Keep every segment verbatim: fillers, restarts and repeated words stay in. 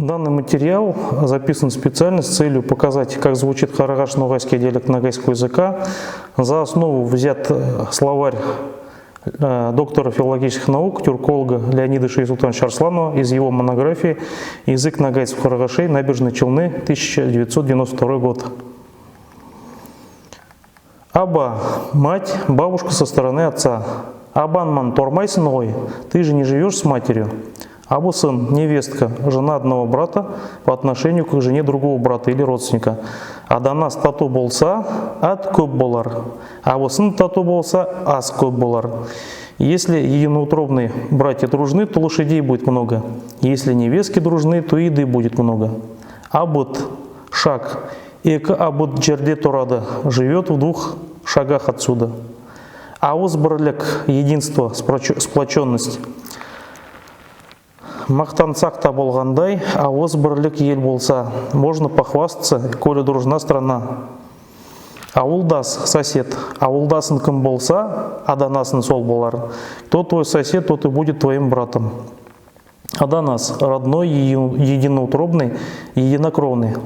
Данный материал записан специально с целью показать, как звучит карагаш-ногайский диалект ногайского языка. За основу взят э, словарь э, доктора филологических наук, тюрколога Леонида Шейсултановича Арсланова из его монографии «Язык ногайцев-карагашей Набережной Челны, тысяча девятьсот девяносто второй год». Аба, мать, бабушка со стороны отца. Абанман тормайсынъ гой, ты же не живёшь с матерью. Абысын, невестка, жена одного брата по отношению к жене другого брата или родственника. Аданас татув болса, ат коьп болар. Абысын татув болса, ас коьп болар. Если единоутробные братья дружны, то лошадей будет много. Если невестки дружны, то еды будет много. Абыт, шаг. Эки абыт жерде турады, живёт в двух шагах отсюда. Авыз бирлик, единство, сплочённость. Мактансак та болгандай, авыз бирлик ел болса, можно похвастаться, коли дружна страна. Авылдас, сосед. Авылдасынъ ким болса, аданасынъ сол болар. Кто твой сосед, тот и будет твоим братом. Аданас, родной, еди- единоутробный, единокровный.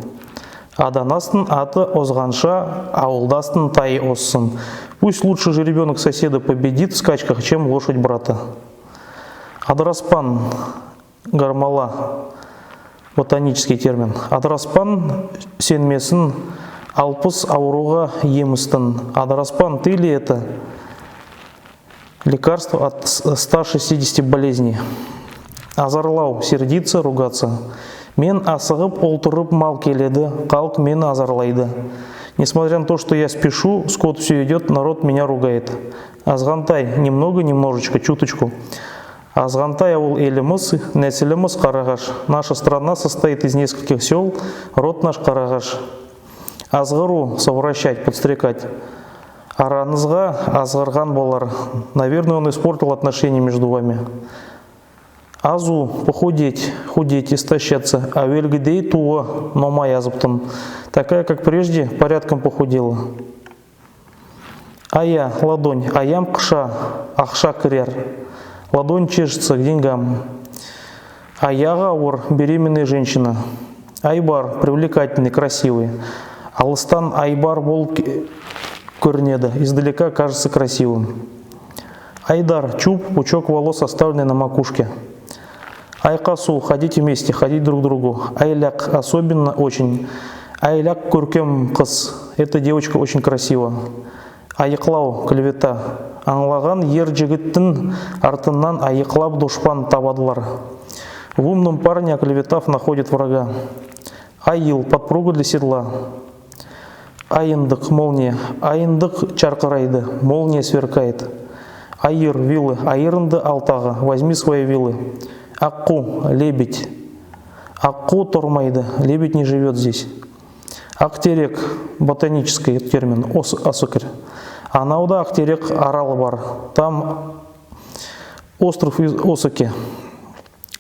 Аданастынъ аты озганша, авылдастынъ тайы озсын. Пусть лучше жеребёнок соседа победит в скачках, чем лошадь брата. Адыраспан, гармала, ботанический термин. Адыраспан сенмесин алпыс авыруга ем истин. Адыраспан, ты ли это? Лекарство от ста шестидесяти болезней. Азарлав, сердиться, ругаться. Мен асыгып олтырып мал келеди, халк мени азарлайды. Несмотря на то, что я спешу, скот всё идёт, народ меня ругает. Азгантай, немного, немножечко, чуточку. Азгантай авыл элимиз, несилимиз карагаш. Наша страна состоит из нескольких сёл, род наш карагаш. Азгыру, совращать, подстрекать. Аранъызга азгырган болар. Наверное, он испортил отношения между вами. Азу, похудеть, худеть, истощаться. Аьвелгидей тувы, номай азыптым. Такая, как прежде, порядком похудела. Ая, ладонь, аям кыша, акша кирер. Ладонь чешется к деньгам. Аягы авыр, беременная женщина. Айбар, привлекательный, красивый. Алыстан айбар болып ке- коьринеди, издалека кажется красивым. Айдар, чуб, пучок волос, оставленный на макушке. Айкасув, ходить вместе, ходить друг к другу. Айлак, особенно, очень. Айлак, коьркем кыз. Эта девочка очень красива. Айыклав, клевета. Анълаган ер йигиттинъ артыннан айыклап душпан табадылар. В умном парне, оклеветав, находит врага. Айыл, подпруга для седла. Айындык, молния. Айындык чаркырайды, молния сверкает. Айыр, вилы. Айырынды ал тагы, возьми свои вилы. Акку, лебедь. Акку тормайды, лебедь не живёт здесь. Актерек, ботанический термин, ос- осокарь. Анавда Актерек аралы бар. Там остров из осоки.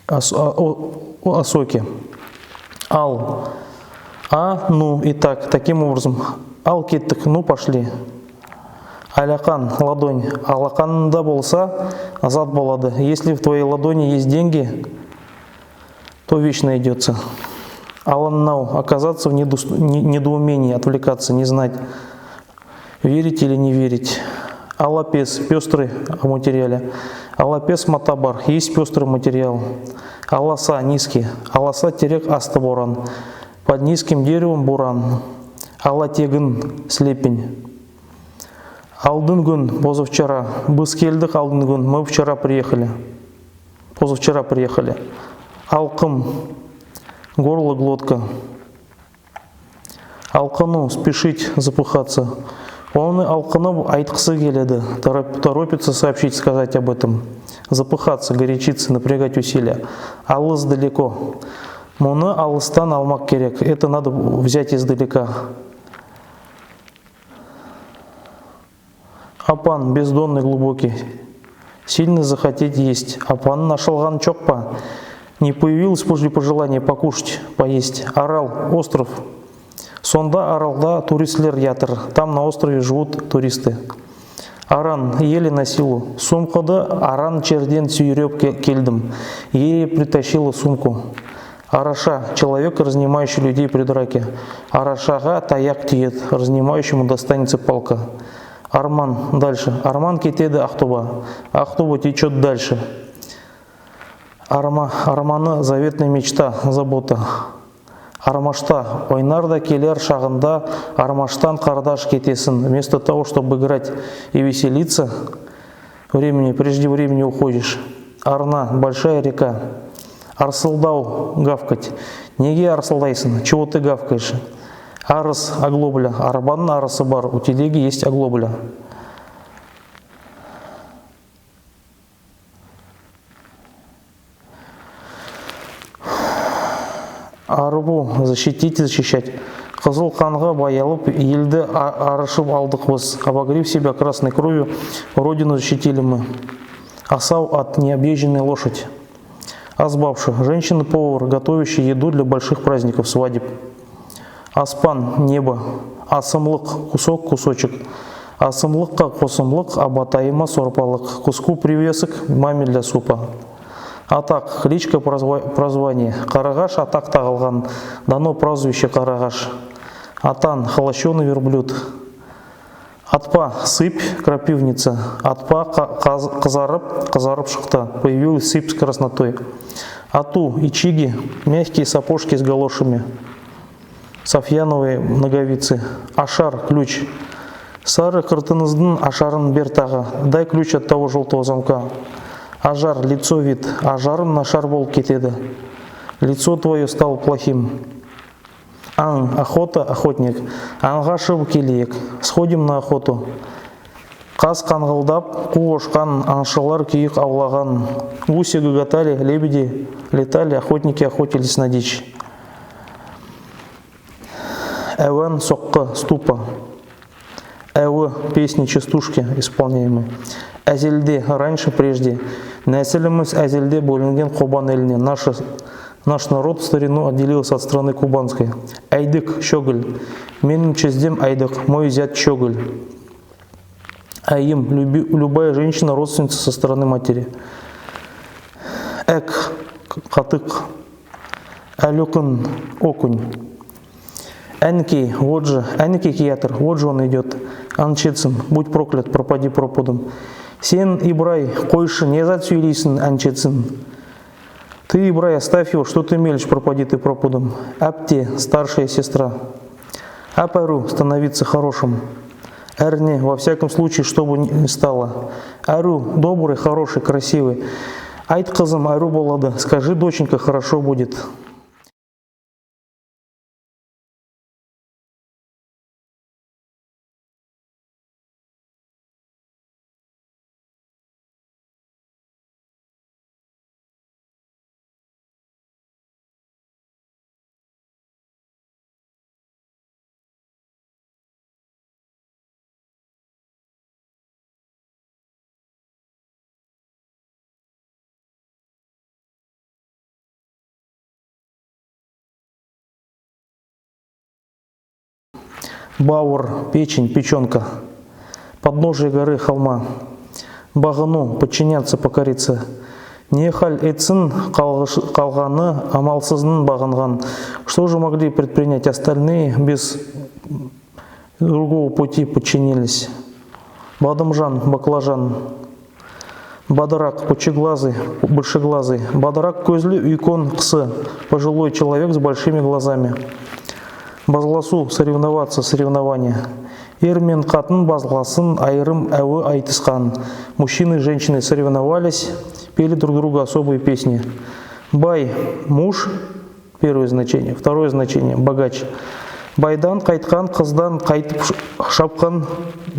Ос- а- о- о- осоки. Ал. А, ну, итак, таким образом. Ал, кеттик, ну, пошли. Алакан, ладонь. Алаканынъда болса, зат болады. Если в твоей ладони есть деньги, то вещь найдётся. Аланнав, оказаться в недус- не- недоумении, отвлекаться, не знать, верить или не верить. Алапес, пёстрый в материале. Алапес мата бар, есть пёстрый материал. Аласа, низкий. Аласа терек, асты боран. Под низким деревом буран. Ала тегин, слепень. Алдын куьн, позавчера. Биз келдик алдын куьн, мы вчера приехали. Позавчера приехали. Алкым, горло, глотка. Алкынув, спешить, запыхаться. Оны алкынып айткысы келеди, тороп- торопится сообщить, сказать об этом. Запыхаться, горячиться, напрягать усилия. Алыс, далеко. Муны алыстан алмак керек. Это надо взять издалека. Апан, бездонный, глубокий. Сильно захотеть есть. Апаннынъ ашылганы чок па? Не появилось после пожелания покушать, поесть. Арал, остров. Сонда Аралда туристлер ятыр. Там на острове живут туристы. Аран, еле на силу. Сумкады аран ерден суьйреп ке- келдим. Еле притащила сумку. Араша — человек, разнимающий людей при драке. Арашага таяк тиеди, разнимающему достанется палка. Арман — дальше. Арман кетеди Ахтуба. Ахтуба течёт дальше. Арма-, арманы — заветная мечта, забота. Армашта — ойнар да келер шагында армаштан, кардаш, кетесинъ. Вместо того, чтобы играть и веселиться, времени, преждевременно уходишь. Арна — большая река. Арсылдав — гавкать. Неге арсылдайсынъ? Чего ты гавкаешь? Арыс — оглобля. Арбадынъ арысы бар, у телеги есть оглобля. Арбув — защитить, защищать. Кызыл канга боялып, елди а-, арышып алдык биз. Обогрев себя красной кровью, родину защитили мы. Асав ат — необъезженная лошадь. Асбабшы — женщина-повар, готовящая еду для больших праздников, свадеб. Аспан — небо. Асымлык — кусок, кусочек. Асымлыкка косымлык, абатайыма сорпалык. Куску привесок, маме для супа. Атак — кличка, прозва-, прозвание. Карагаш атак тагылган, дано прозвище Карагаш. Атан — холощёный верблюд. Атпа — сыпь, крапивница. Атпа ка-, каз-, кызарып, кызарып шыкты. Появилась сыпь с краснотой. Атув — ичиги, мягкие сапожки с галошами. Софьяновые ноговицы. Ашар — ключ. Сары кыртыгынъыздынъ ашарын бер тагы. Дай ключ от того желтого замка. Ажар — лицо, вид. Ажарым нашар болып кетеди. Лицо твоё стало плохим. Анъ — охота, охотник. Анъга шыгып келейик. Сходим на охоту. Каз кангылдап, кув ушкан, анъшылар кийик авлаган. Гуси гоготали, лебеди летали, охотники охотились на дичь. Аван — соккы, ступа. Ави — песни, частушки исполняемые. Аьзелде — раньше, прежде. Наьсилимиз аьзелде боьлинген Кубан элине. Наша, наш народ в старину отделился от страны кубанской. Аьйдик — щёголь. Меним чиздем аьйдик, мой зять щёголь. Аьйим — люби-, любая женщина, родственница со стороны матери. Аьк — к-, катык. Аьлуькын — окунь. Аьнкей — вот же, аьнкей киятыр, вот же он идёт. Анъ четсин — будь проклят, пропади пропадом. Сен, Ибрай, койшы, не зат соьйлейсинъ, анъ четсин. Ты, Ибрай, оставь его, что ты мелешь, пропади ты пропадом. Аьпте — старшая сестра. Аьп аьрув — становиться хорошим. Аьрне — во всяком случае, что бы ни стало. Аьрув — добрый, хороший, красивый. Айт, кызым, аьрув болады, скажи, доченька, хорошо будет. Бавыр — печень, печёнка. Подножие горы, холма. Багыну — подчиняться, покориться. Не халь этсин калгыш-, калганы, амалсызын багынган. Что же могли предпринять остальные без другого пути подчинились. Бадымжан — баклажан. Бадырак — пучеглазый, большеглазый. Бадырак коьзли уьйкен кысы, пожилой человек с большими глазами. Базласув — соревноваться, соревнование. Эр мен катын базласын, айырым аьви айтыскан. Мужчины и женщины соревновались, пели друг другу особые песни. Бай — муж, первое значение. Второе значение — богач. Байдан кайткан кыздан кайтып ш-, шапкан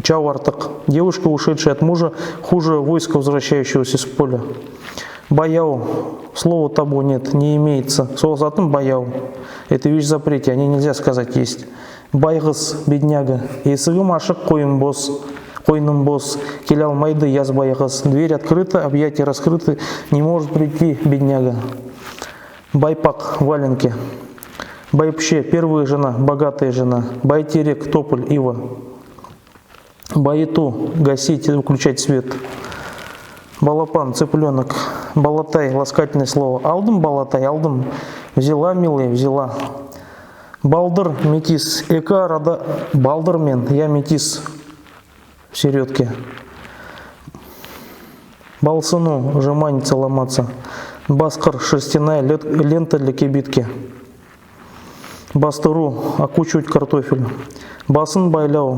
чав артык. Девушка, ушедшая от мужа, хуже войска, возвращающегося с поля. Баяв — слова того нет, не имеется. Сол затым баяв. Это вещь в запрете, о ней нельзя сказать есть. Байгыз — бедняга. Эсигим ашык, койым бос, койным бос. Келе алмайды яс байгыз. Дверь открыта, объятия раскрыты, не может прийти бедняга. Байпак — валенки. Байпше — первая жена, богатая жена. Байтерек — тополь, ива. Байытув — гасить, выключать свет. Балапан — цыпленок. Балатай — ласкательное слово. Алдым, балатай, алдым. Взяла, милый, взяла. Балдыр, метис, эки арада балдыр мен, я метис в середке. Балсыну, жеманиться, ломаться. Баскыр, шерстяная лет-, лента для кибитки. Бастыру, окучивать картофель. Басын байлав,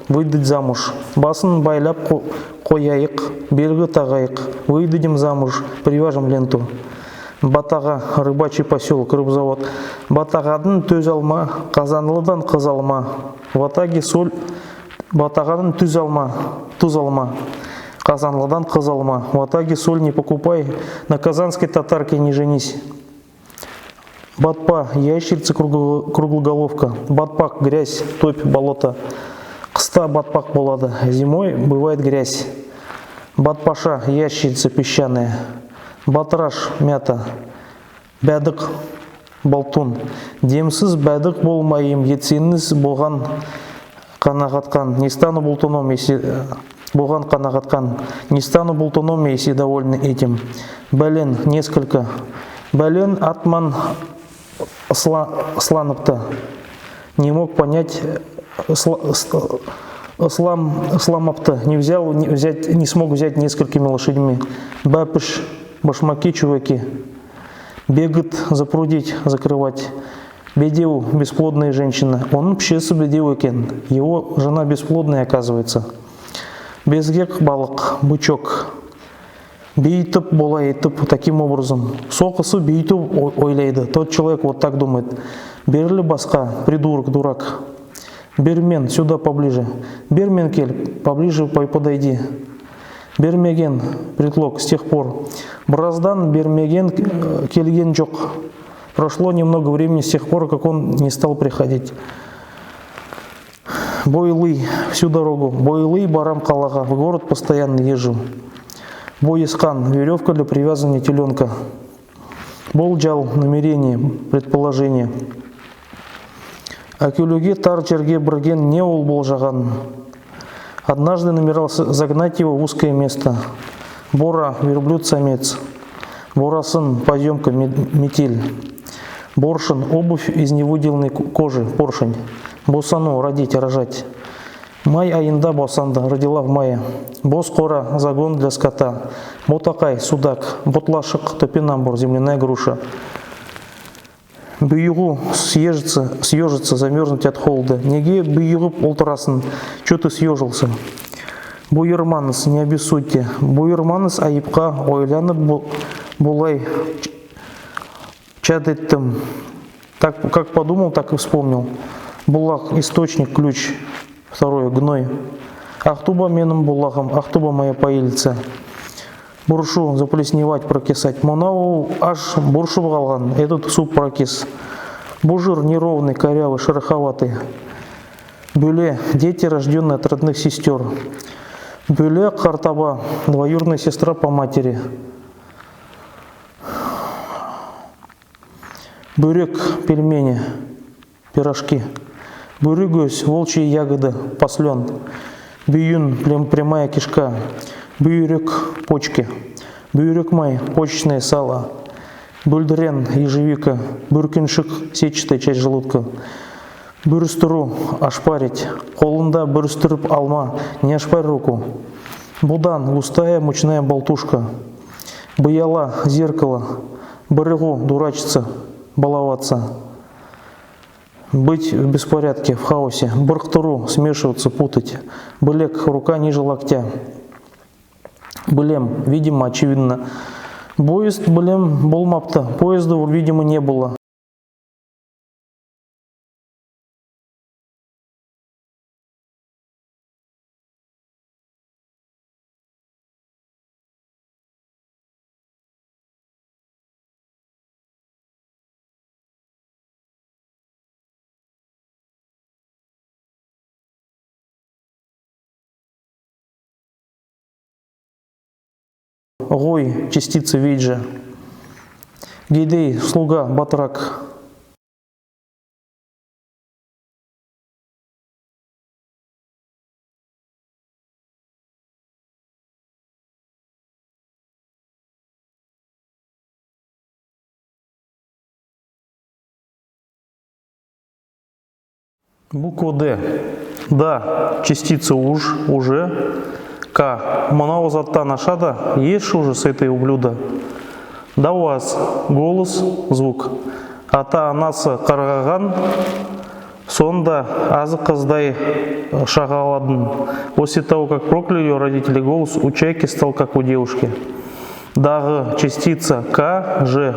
выдать замуж. Басын байлап ко-, кояйык, белги тагайык, выдадим замуж, привяжем ленту. Батага, рыбачий посёлок, рыбзавод. Батагадынъ туьз алма, казанлыдан кыз алма. В Атаге соль, Батагадынъ туьз алма, туз алма. Казанлыдан кыз алма. В Атаге соль не покупай, на казанской татарке не женись. Батпа, ящерица кругло-, круглоголовка. Батпак, грязь, топь, болото. Кыста батпак болады, зимой бывает грязь. Батпаша, ящерица песчаная. Батыраш, мята. Баьдык, болтун. Демсиз баьдык болмайым, етсенъиз болган канагаткан, не стану болтуном, если, э, болган канагаткан, не стану болтуном, если довольны этим. Баьлен, несколько. Баьлен ат ман ысла-, ысланыпты. Не мог понять, э, ысла-, ыс-, ыслам-, ысламапты. Не взял, не взять, не смог взять несколькими лошадьми. Баьпиш, башмаки, чуваки. Бегыт, запрудить, закрывать. Бедев, бесплодная женщина. Онынъ пишеси бедев экен. Его жена бесплодная, оказывается. Безгек, балык, бычок. Буьйтип, булай этип, таким образом. Со киси буьйтип о-, ойлайды. Тот человек вот так думает. Берли баска, придурок, дурак. Бермен, сюда поближе. Бермен, кел, поближе по-, подойди. Бермеген, предлог, с тех пор. Бираздан бермеген, э, келген йок. Прошло немного времени с тех пор, как он не стал приходить. Бойлы, всю дорогу. Бойлы барам калага, в город постоянно езжу. Бойыскан, верёвка для привязывания телёнка. Болжал, намерение, предположение. Аькелуьвге, тар ерге бирген, не ол болжаган? Однажды намеревался загнать его в узкое место. Бора, верблюд-самец. Борасын, позёмка, ме-, метель. Боршын, обувь из невыделанной ко-, кожи, поршень. Босану, родить, рожать. Май айында босанды, родила в мае. Боз кора, загон для скота. Ботакай, судак. Ботлашык, топинамбур, земляная груша. Буйыгув, съежиться, съёжиться, замёрзнуть от холода. Неге буйыгып олтырасынъ, чё ты съёжился? Буйырманъыз, не обессудьте. Буйырманъыз айыпка, ойланып бу-, булай ч-, чат эттим. Так, как подумал, так и вспомнил. Булак, источник, ключ. Второе, гной. Ак туба меним булагым, ак туба моя поилица. Буршу, заплесневать, прокисать. Мынав аш буршып калган, этот суп прокис. Бужыр, неровный, корявый, шероховатый. Буьле, дети, рождённые от родных сестёр. Буьле, картаба, двоюродная сестра по матери. Буьрек, пельмени, пирожки. Буьригоьз, волчьи ягоды, послён. Буьюн, плем-, прямая кишка. Буьрек, почки. Буьрекмай, почечное сало. Буьлдирен, ежевика. Буьркеншик, сетчатая часть желудка. Буьрстыру, ошпарить. Колында буьрстирип алма, не ошпарь руку. Будан, густая мучная болтушка. Буяла, зеркало. Бырыгув, дурачиться, баловаться. Быть в беспорядке, в хаосе. Бырктыру, смешиваться, путать. Билек, рука ниже локтя. Билем, видимо, очевидно. Поезд, билем, болмапты. Поезда, видимо, не было. Гуй, частица виджа. Гедей, слуга, батрак. Буква Д. Да, частица уж, уже. К. Мынав заттан аша да, ешь уже с этой у блюда. Даваз, голос, звук. Ата-анасы каргаган, сонда азык кыздай шагаладынъ. После того, как прокляли её родители, голос у чайки стал, как у девушки. Дагы, частица К, Ж.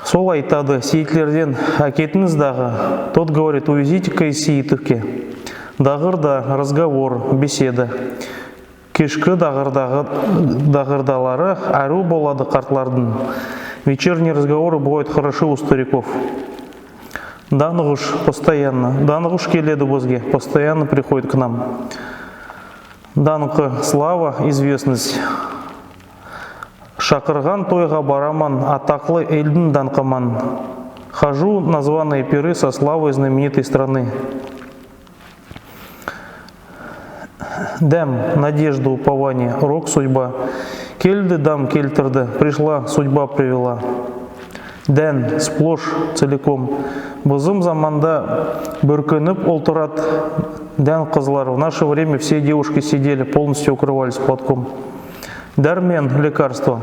Сол айтады: «Сейитлерден аькетинъиз дагы». Тот говорит: «Увезите-ка из Сеитовки». Дагырда, разговор, беседа. Кешки дагырдагы, дагырдалары аьрув болады картлардынъ. Вечерние разговоры бывают хороши у стариков. Данъгыш, постоянно. Данъгыш келеди бизге, постоянно приходит к нам. Данъкы, слава, известность. Шакырган тойга бараман, атаклы элдинъ данъкыман. Хожу на званые пиры со славой знаменитой страны. Дам, надежда, упование, рок, судьба. Келди, дам келтирди, пришла, судьба привела. Дан, сплошь, целиком. Бизим заманда буьркенип олтырады дан кызлар. В наше время все девушки сидели, полностью укрывались платком. Дармен, лекарство.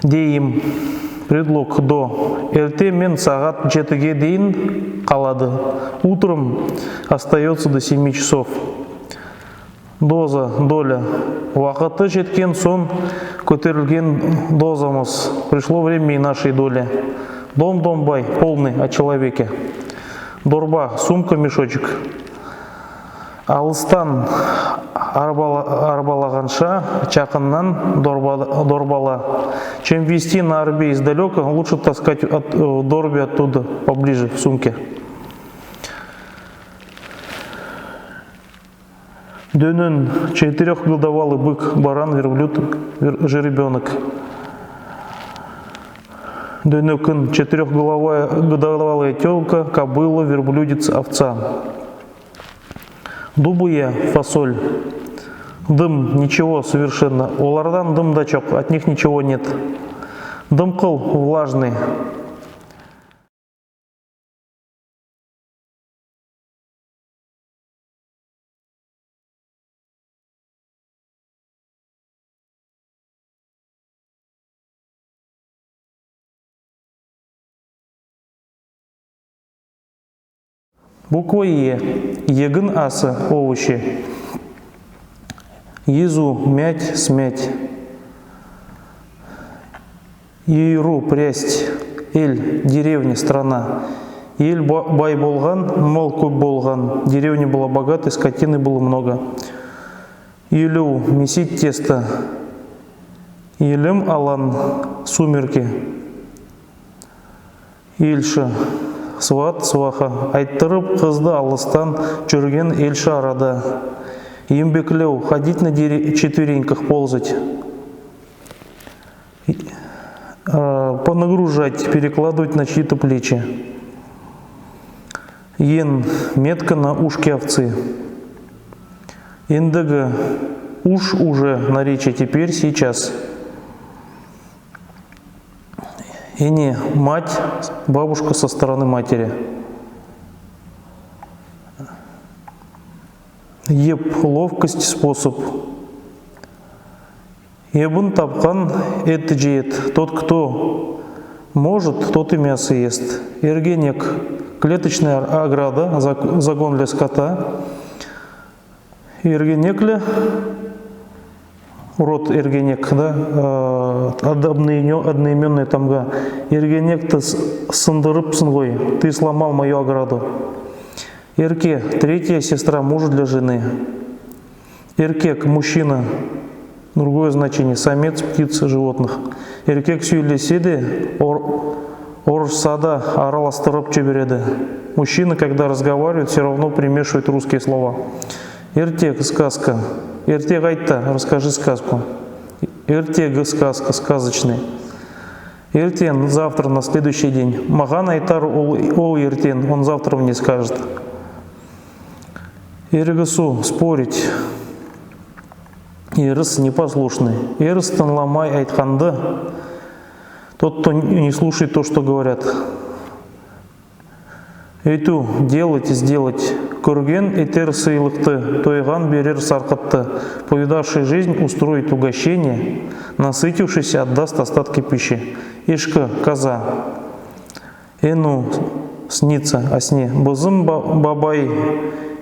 Дейим, предлог до. Эртемен сагат етиге дейим калады. Утром остаётся до семи часов. Доза, доля. Вакыты еткен сонъ коьтерилген дозамыз. Пришло время и нашей доли. Дом-домбай, полный, о человеке. Дорба, сумка, мешочек. Алыстан арбала-, арбалаганша, якыннан дорба-, дорбала. Чем везти на арбе издалёка, лучше таскать от, э, в дорбе оттуда, поближе, в сумке. Доьнен, четырёхгодовалый бык, баран, верблюд, вер-, жеребёнок. Доьнекын, четырёхголовая, годовалая тёлка, кобыла, верблюдец, овца. Дубыя, фасоль. Дым, ничего совершенно. Олардан дым да йок, от них ничего нет. Дымкыл, влажный. Буква Е. Егин асы, овощи. Езув, мять, смять. Йыйырыв, прясть. Эл, деревня, страна. Эл ба-, бай болган, мал коьп болган. Деревня была богатой, скотины было много. Йылув, месить тесто. Йылым, алан, сумерки. Эльши, сват, сваха. Айттырып кызды алыстан, юрген эльши арада. Енъбеклев, ходить на дере-, четвереньках, ползать. Э, понагружать, перекладывать на чьи-то плечи. Ен, метка на ушке овцы. Эндиги, уж, уже, наречие теперь, сейчас. Эне, мать, бабушка со стороны матери. Еп, ловкость, способ. Эбин тапкан эт те еет. Тот, кто может, тот и мясо ест. Эргенек, клеточная ограда, зак-, загон для скота. Эргенекле, род эргенек, да, э, од-, одноименённая тамга. Эргенекти с-, сындырыпсынъ гой, ты сломал мою ограду. Эрке, третья сестра мужа для жены. Эркек, мужчина. Другое значение. Самец птиц, животных. Эркек соьйлесе де, ор-, орысса да, араластырып йибереди. Мужчина, когда разговаривает, всё равно примешивает русские слова. Эртек, сказка. Эртеги айт та, расскажи сказку. Эртеги, сказка, сказочный. Эртен, завтра, на следующий день. Мага айтар ол, ол эртен, он завтра мне скажет. Эригисув, спорить. Эрис, непослушный. Эрис тынъламай айтканды. Тот, кто не слушает то, что говорят. Этуьв — делать, сделать. Коьрген этер сыйлыкты, тойган берер саркытты, повидавший жизнь устроит угощение, насытившийся отдаст остатки пищи. Ишкы, коза. Энув — снится, о сне. Бызым ба-, бабай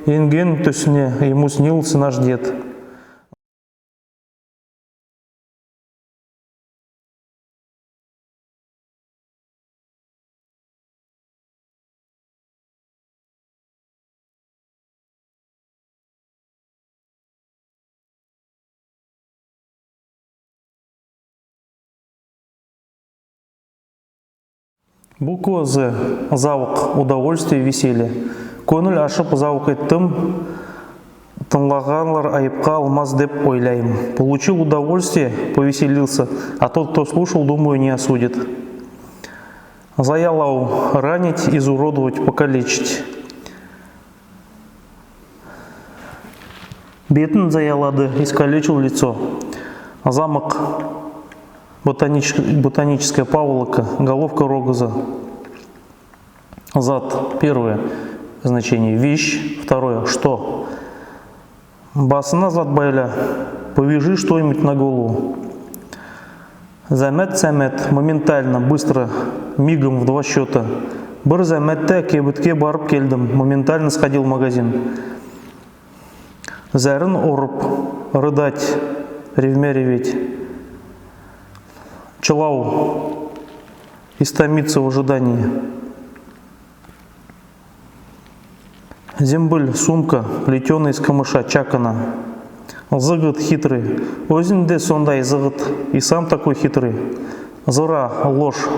энген туьсине, ему снился наш дед. Буква З. Завык, удовольствие, веселье. Коьнъил ашып завык эттим, тынълаганлар айыпка алмас деп ойлайман. Получил удовольствие — повеселился, а тот, кто слушал, думаю, не осудит. Заялав — ранить, изуродовать, покалечить. Бетин заялады, искалечил лицо. Замык, ботанич-, ботаническая паволока, головка рогоза. Зат, первое значение — вещь, второе — что. Басына зат байла, повяжи что-нибудь на голову. Замет, самет — моментально, быстро, мигом, в два счёта. Бир заметте кибитке барып келдим, моментально сходил в магазин. Зәрин урып — рыдать, ревмя, реветь. Чылав — истомиться в ожидании. Зембиль, сумка, плетёная из камыша, чакана. Зыгыт — хитрый. Оьзинде сондай зыгыт, и сам такой хитрый. Зыра — ложь.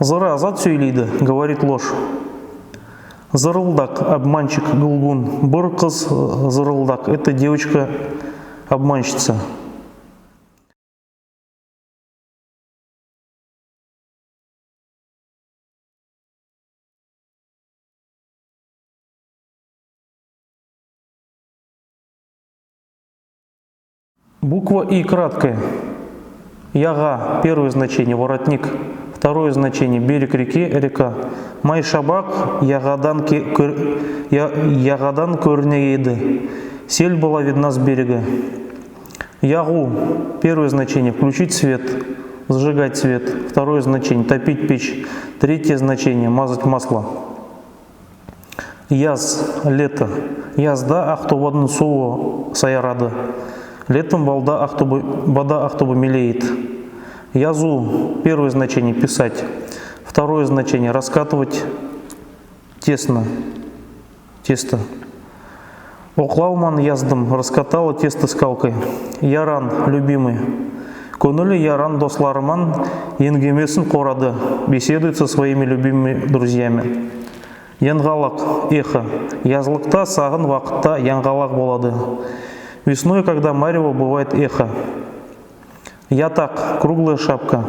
Зыра зат соьйлейди, говорит ложь. Зырылдак — обманщик, гылгун. Бир кыз зырылдак — это девочка-обманщица. Буква И краткая. Яга, первое значение — воротник, второе значение — берег реки, река. Май шабак ягадан ке-, кор-, я-, ягадан коьринеди. Сель была видна с берега. Ягув, первое значение — включить свет, зажигать свет, второе значение — топить печь, третье значение — мазать масло. Яз, лето. Язда ак тобадынъ сувы саярады. Летом вода ак тоба, вода ак тоба мелеет. Язув, первое значение — писать, второе значение — раскатывать тесно. Тесто. Оклав ман яздым, раскатала тесто скалкой. Яран, любимый. Коьнъили яран дослары ман энъемесин курады, беседует со своими любимыми друзьями. Янъалак, эхо. Язлыкта, сагын вакытта янъалак болады. Весной, когда марево, бывает эхо. Ятак, круглая шапка.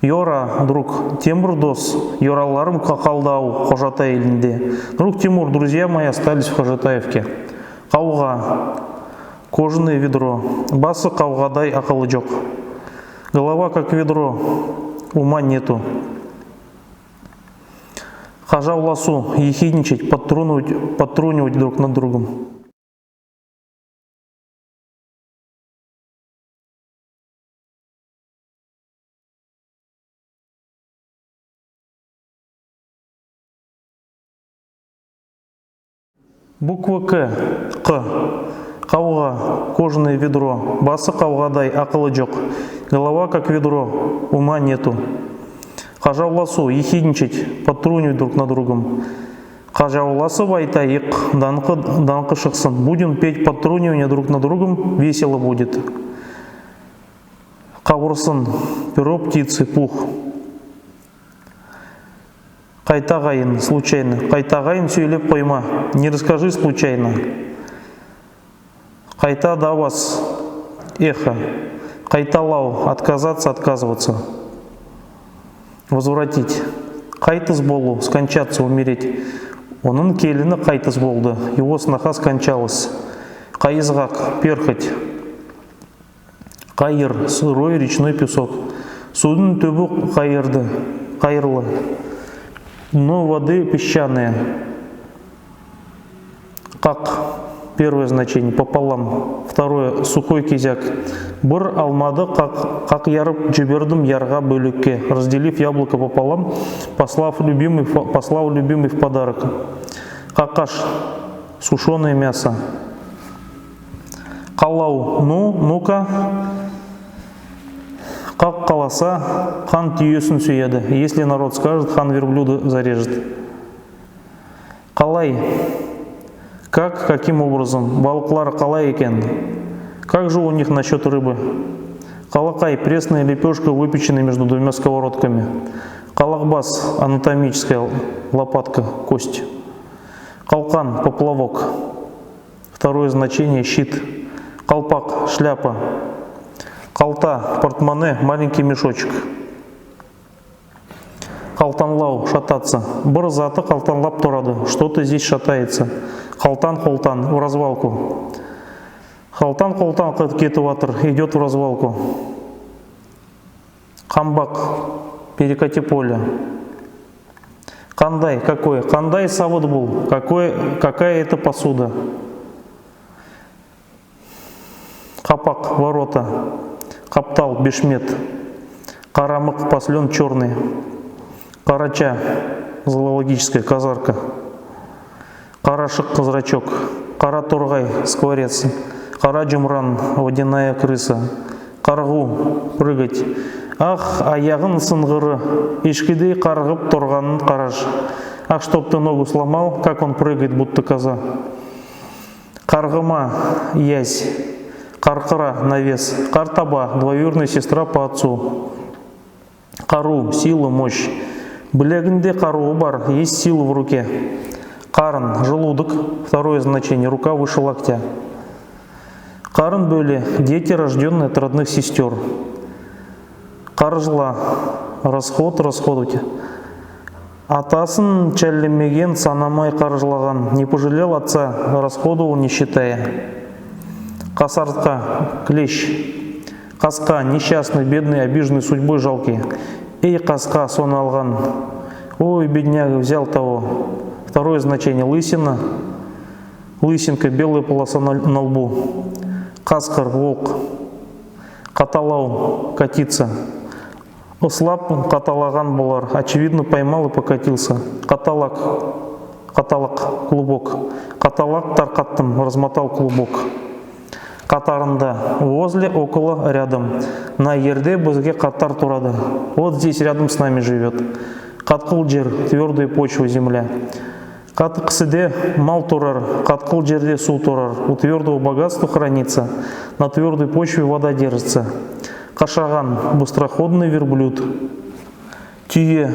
Йора, друг. Темир дос, йораларым ка-, калды ав Хожатай элинде. Друг Тимур, друзья мои остались в Хожатаевке. Кавга, кожаное ведро. Басы кавгадай, акылы йок. Голова как ведро, ума нету. Кажавласув, ехидничать, подтрунивать, подтрунивать друг над другом. Буква К. Кы. Кавга, кожаное ведро. Басы кавгадай, акылы йок. Голова как ведро, ума нету. Кажавласув, ехидничать, подтрунивать друг над другом. Кажавласып айтайык, данъкы, данъкы шыксын. Будем петь подтрунивание друг над другом, весело будет. Кабырсын, перо птицы, пух. Кайтагайын, случайно. Кайтагайын соьйлеп койма, не расскажи случайно. Кайтадаваз, эхо. Кайталав, отказаться, отказываться. Возвратить. Кайтыс болув, скончаться, умереть. Онынъ келини кайтыс болды, его сноха скончалась. Кайызгак, перхоть. Кайыр, сырой речной песок. Сувдынъ туьби кайырды, кайырлы. Дно воды песчаное. Как, первое значение, пополам. Второе, сухой кизяк. Бир алмады как, как ярып йибердим ярга боьлекке, разделив яблоко пополам, послав любимый, в- послав любимый в подарок. Какаш, сушёное мясо. Калав, ну, ну-ка. Как каласа, хан туьесин суьеди. Если народ скажет, хан верблюда зарежет. Калай. Как, каким образом? Балыклар калай экен? Как же у них насчёт рыбы? Калакай, пресная лепёшка, выпеченная между двумя сковородками. Калакбас, анатомическая лопатка, кость. Калкан, поплавок. Второе значение, щит. Калпак, шляпа. Калта, портмоне, маленький мешочек. Калтанлав, шататься. Бир заты калтанлап турады. Что-то здесь шатается. Калтан-колтан, в развалку. Калтан-колтан кет- кетип ятыр, идёт в развалку. Камбак, перекати поле. Кандай, какой. Кандай савыт бул, какой, какая это посуда. Капак, ворота. Каптал, бешмет. Карамык, послён, чёрный. Карача, зоологическая, казарка. Карашык, зрачок. Кара торгай, скворец. Кара юмран, водяная крыса. Каргу, прыгать. Ах, аягын сынгыры, эшкидей каргып турганын караш. Ах, чтоб ты ногу сломал, как он прыгает, будто коза. Каргыма, язь. Каркыра, навес. Картаба, двоюродная сестра по отцу. Карув, сила, мощь. Билегинде карувы бар, есть сила в руке. Карын, желудок, второе значение, рука выше локтя. Карын боьле, дети, рождённые от родных сестёр. Карыжла, расход, расходовать. Атасын шаьллемеген, санамай карыжлаган, не пожалел отца, расходовал, не считая. Касартка, клещ. Каска, несчастный, бедный, обиженный судьбой, жалкий. Эй, каска, соны алган. Ой, бедняга, взял того. Второе значение, лысина. Лысинка, белая полоса на, на лбу. Каскыр, волк. Каталав, катиться. Ыслап каталаган болар. Очевидно, поймал и покатился. Каталак, каталак, клубок. Каталак таркаттым, размотал клубок. Катарында, возле, около, рядом. Мына ерде бизге катар турады. Вот здесь рядом с нами живёт. Каткыл жер, твёрдая почва, земля. Катык кисиде мал турар, каткыл жерде сув турар. У твёрдого богатство хранится, на твёрдой почве вода держится. Кашаган, быстроходный верблюд. Туье.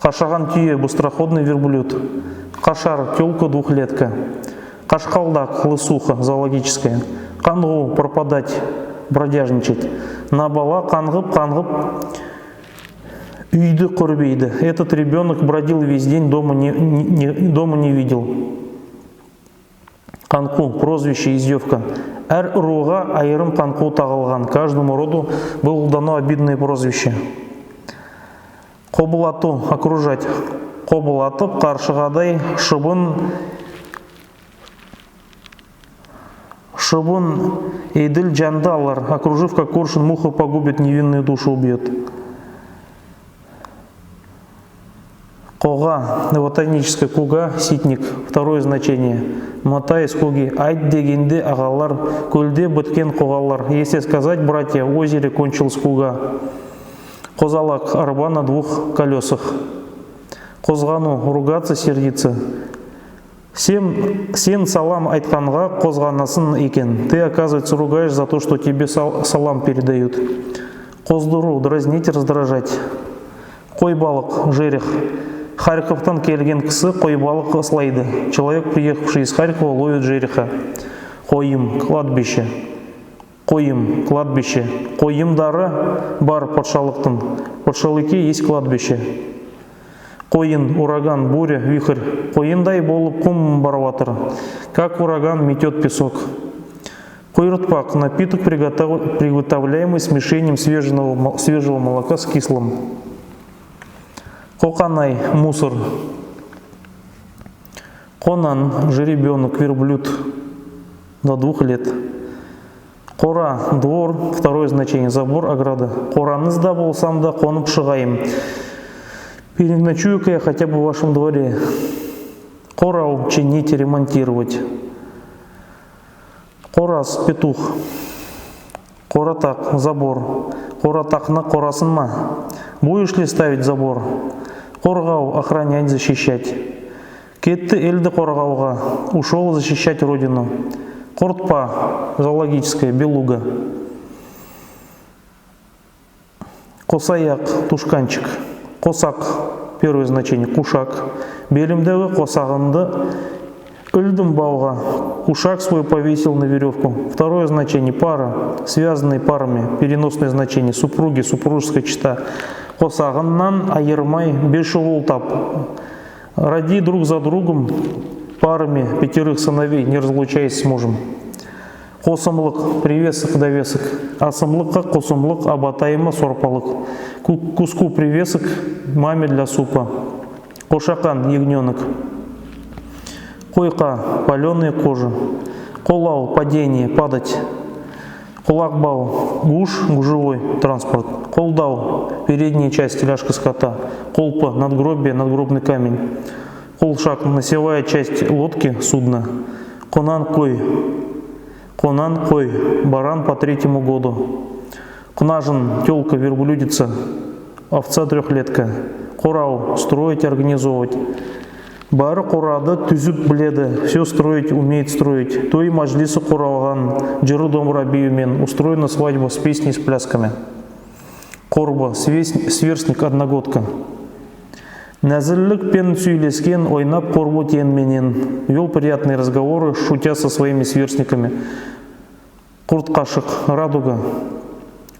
Кашаган туье, быстроходный верблюд. Кашар, тёлка, двухлетка. Кашкалдак, лысуха, зоологическая. Кангув, пропадать, бродяжничать. Мына бала кангып, кангып, уьйди коьрбейди. Этот ребёнок бродил весь день, дома не, не, не- дома не видел. Канку, прозвище, издевка. Аьр урувга айырым канку тагылган, каждому роду было дано обидное прозвище. Кобылатув, окружать. Кобылатып, каршыгадай шыбын Шыбын, эдил янды алар, окружив, как коршун, муха погубит, невинную душу убьёт. Кога, ботаническое, куга, ситник, второе значение. Мата из куги, айт дегенде агалар, коьлде биткен когалар. Если сказать, братья, в озере кончилась куга. Козалак, арба на двух колёсах. Козгану, ругаться, сердиться. Сен, сен салам айтканга козганасынъ экен. Ты, оказывается, ругаешь за то, что тебе сал- салам передают. Коздырув, дразнить, раздражать. Кой балык, жерех. Харьковтан келген киси кой балык ыслайды. Человек, приехавший из Харькова, ловит жереха. Койым, кладбище. Койым, кладбище. Койымдары бар патшалыктынъ. В Подшалыке есть кладбище. Койын, ураган, буря, вихрь. Койындай болып кум барып ятыр. Как ураган метёт песок. Койыртпак, напиток, приготов- приготовляемый смешением свежего мо- свежего молока с кислым. Коканай — мусор. Конан — жеребёнок, верблюд, до двух лет. Кора — двор, второе значение — забор, ограда. Коранъызда болсам да, конып шыгайым. Переночую-ка я хотя бы в вашем дворе. Корав — чинить, ремонтировать. Корас — петух. Коратак — забор. Коратакны корасын ма? Будешь ли ставить забор? Коргав — охранять, защищать. Кетти элди коргавга, ушёл защищать родину. Кортпа — зоологическое, белуга. Косаяк — тушканчик. Косак — первое значение — кушак. Белимдеги косагымды илдим бавга. Кушак свой повесил на верёвку. Второе значение — пара, связанные парами, переносное значение — супруги, супружеская чета. Косагыннан айырмай бес шувыл тап. Роди друг за другом парами пятерых сыновей, не разлучаясь с мужем. Косымлык — привесок, довесок. Асымлыкка косымлык, а батайыма сорпалык. Ку- куску привесок — маме для супа. Кошакан — ягнёнок. Койка — палёные кожи. Колав — падение, падать. Колак бав — гуж, гужевой транспорт. Колдав — передняя часть, ляжка скота. Колпы — надгробие, надгробный камень. Колшак — носевая часть лодки, судна. Конан — кой. Конан — кой. Баран — по третьему году. Кунажын — тёлка, верблюдица, овца трёхлетка. Корав — строить, организовывать. Баьри корады туьзип биледи, всё строить умеет, строить. Той маьжлиси коравган, йыры, домбыра бийуьв мен, устроена свадьба с песней, с плясками. Корбы — свес- сверстник, одногодка. Наьзиллик пен суьйлескен, ойнап корбы тен менен. Вёл приятные разговоры, шутя со своими сверстниками. Курт-кашык — радуга.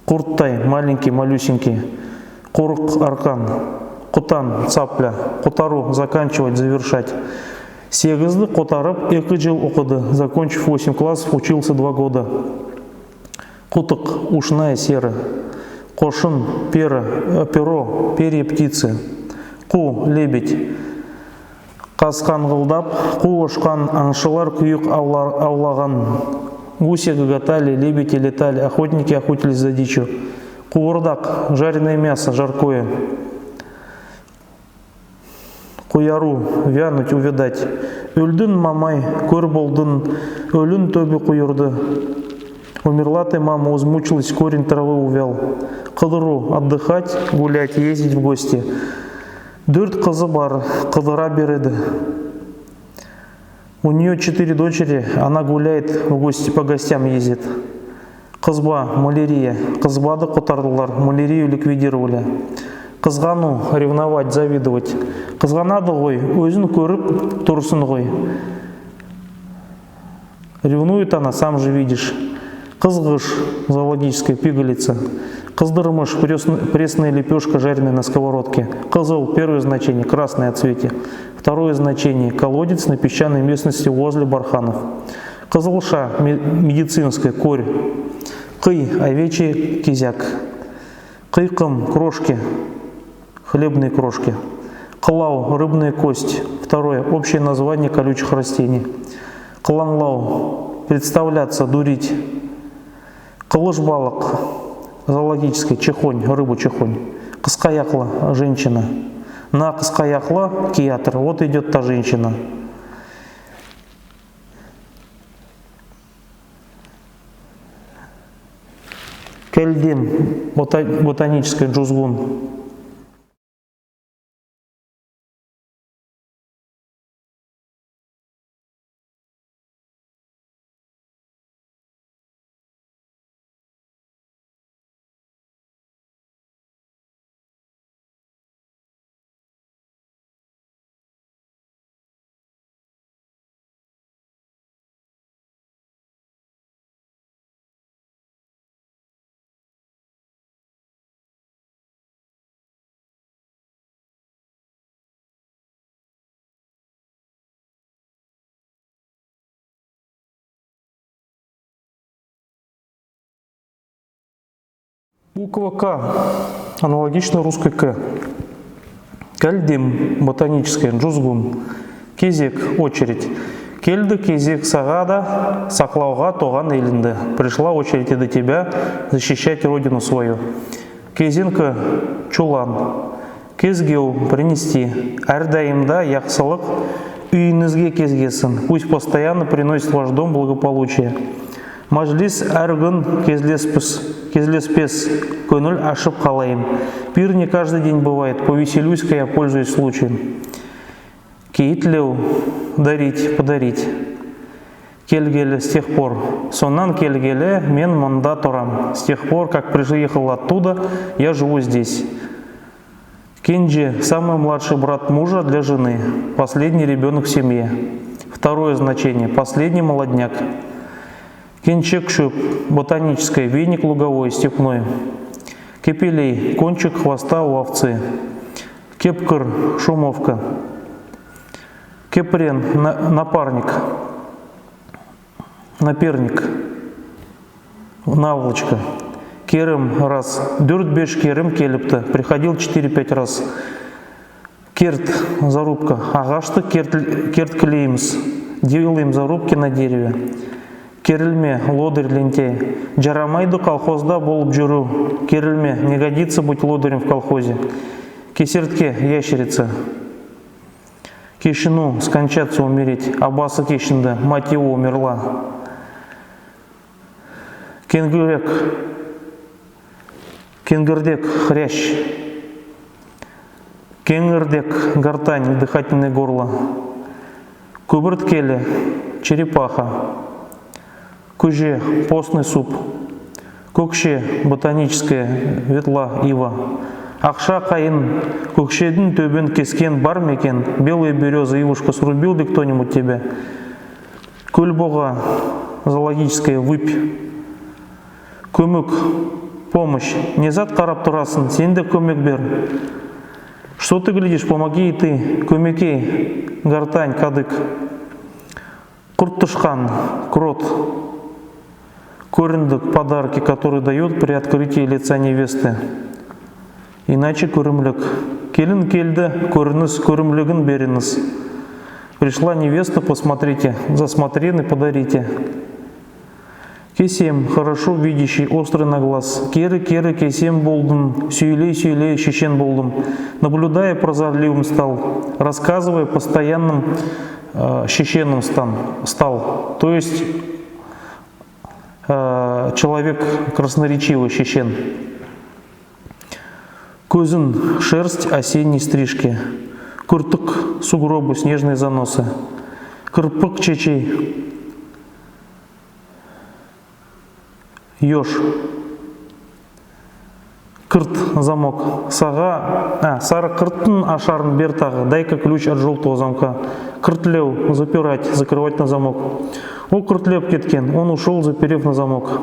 Курттай — маленький, малюсенький. Корык — аркан. Котан — цапля. Котарув — заканчивать, завершать. Сегизди котарып, эки йыл окыды. Закончив восемь классов, учился два года. Котык — ушная сера. Кошын — пера, э, перо, перья птицы. Ку — лебедь. Каз кынъылдап, ку ушкан, анъшылар куьек авла- авлаган. Гуси гоготали, лебеди летали, охотники охотились за дичью. Кувырдак — жареное мясо, жаркое. Куярув — вянуть, увядать. Оьлдинъ, мамай, коьр болдынъ, оьлинъ тоьби куйырды. Умерла ты, мама, измучилась, корень травы увял. Кыдырув — отдыхать, гулять, ездить в гости. Доьрт кызы бар, кыдыра береди. У неё четыре дочери, она гуляет в гости, по гостям ездит. Кызба — малярия. Кызбады котардылар, малярию ликвидировали. Кызганув — ревновать, завидовать. Кызганады гой, оьзин коьрип турсын гой. Ревнует она, сам же видишь. Кызгыш — зоологическая пигалица. Кыздырмыш — пресн- пресная лепёшка, жареная на сковородке. Кызыл — первое значение — красное, о цвете. Второе значение — колодец на песчаной местности возле барханов. Кызылша — ме- медицинская корь. Кый — овечий кизяк. Кыйкым — крошки, хлебные крошки. Кылав — рыбная кость. Второе — общее название колючих растений. Кыланлав — представляться, дурить. Кылыш балык — зоологическая чехонь, рыба-чехонь. Кыскаяклы — женщина. Мына кыскаяклы киятыр, вот идёт та женщина. Келдем — бота- ботанический, джузгун. Буква К аналогична русской «к». Кельдим, ботаническая, джузгум. Кезек, очередь. Келди кезек сага да саклавга туган элинъди. Пришла очередь и до тебя защищать родину свою. Кезинки, чулан. Кезгев, принести. Аьр дайым да яхсылык уьйинъизге кезгесин. Пусть постоянно приносит в ваш дом благополучие. Маьжлис аьр куьн кезлеспес, кезлеспес, коьнъил ашып калайым. Пир не каждый день бывает, повеселюсь-ка я, пользуясь случаем. Кийитлев, дарить, подарить. Келгели, с тех пор. Соннан келгели мен мунда турам. С тех пор, как приехал оттуда, я живу здесь. Кенже, самый младший брат мужа для жены, последний ребёнок в семье. Второе значение, последний молодняк. Кеншек шоьп, ботаническое, веник луговой, степной. Кепелей, кончик хвоста у овцы. Кепкыр, шумовка. Кепрен, на- напарник. Наперник. Наволочка. Керим, раз. Доьрт-беш керим келипти. Приходил четыре-пять раз. Керт, зарубка. Агашты керт- керткилеймиз. Делаем зарубки на дереве. Керилме, лодырь, лентяй. Ярамайды колхозда болып юруьв. Керилме, не годится быть лодырем в колхозе. Кесертке, ящерица. Кешинуьв, скончаться, умереть. Абасы кешинди, мать его умерла. Кенгирек, кенгирдек, хрящ. Кенгирдек, гортань, дыхательное горло. Куьбирткели, черепаха. Куьже, постный суп. Коькше, ботаническое, ветла, ива. Акша кайын, коькшединъ тоьбин кескен бар ма экен? Белая берёза, ивушка, срубил ли кто-нибудь тебя? Коьлбога, зоологическое, выпь. Коьмек, помощь. Не зат карап турасынъ, сен де коьмек бер. Что ты глядишь, помоги и ты. Коьмекей, гортань, кадык. Курт-тышкан, крот. Коьриндик, подарки, которые дают при открытии лица невесты. Иначе коьримлик. Келин келди, коьринъиз, коьримлигин беринъиз. Пришла невеста, посмотрите, за смотрины подарите. Кесем, хорошо видящий, острый на глаз. Кери-кери кесем болдым, суьйлей-суьйлей шешен болдым. Наблюдая, прозорливым стал, рассказывая, постоянным э, шешеном стан- стал. То есть э, человек красноречивый, шешен. Коьзин, шерсть осенней стрижки. Кыртык, сугробы, снежные заносы. Кырпык, чечей. Ёж. Кырт, замок. Сага, а, сары кырттынъ ашарын бер тагы, дай-ка ключ от желтого замка. Кыртлев, запирать, закрывать на замок. О кыртлеп кеткен, он ушёл, заперев на замок.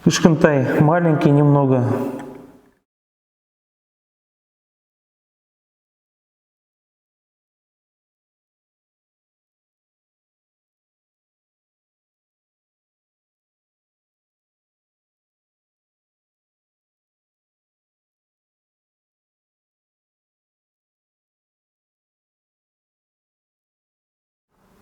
Кишкентай, маленький немного.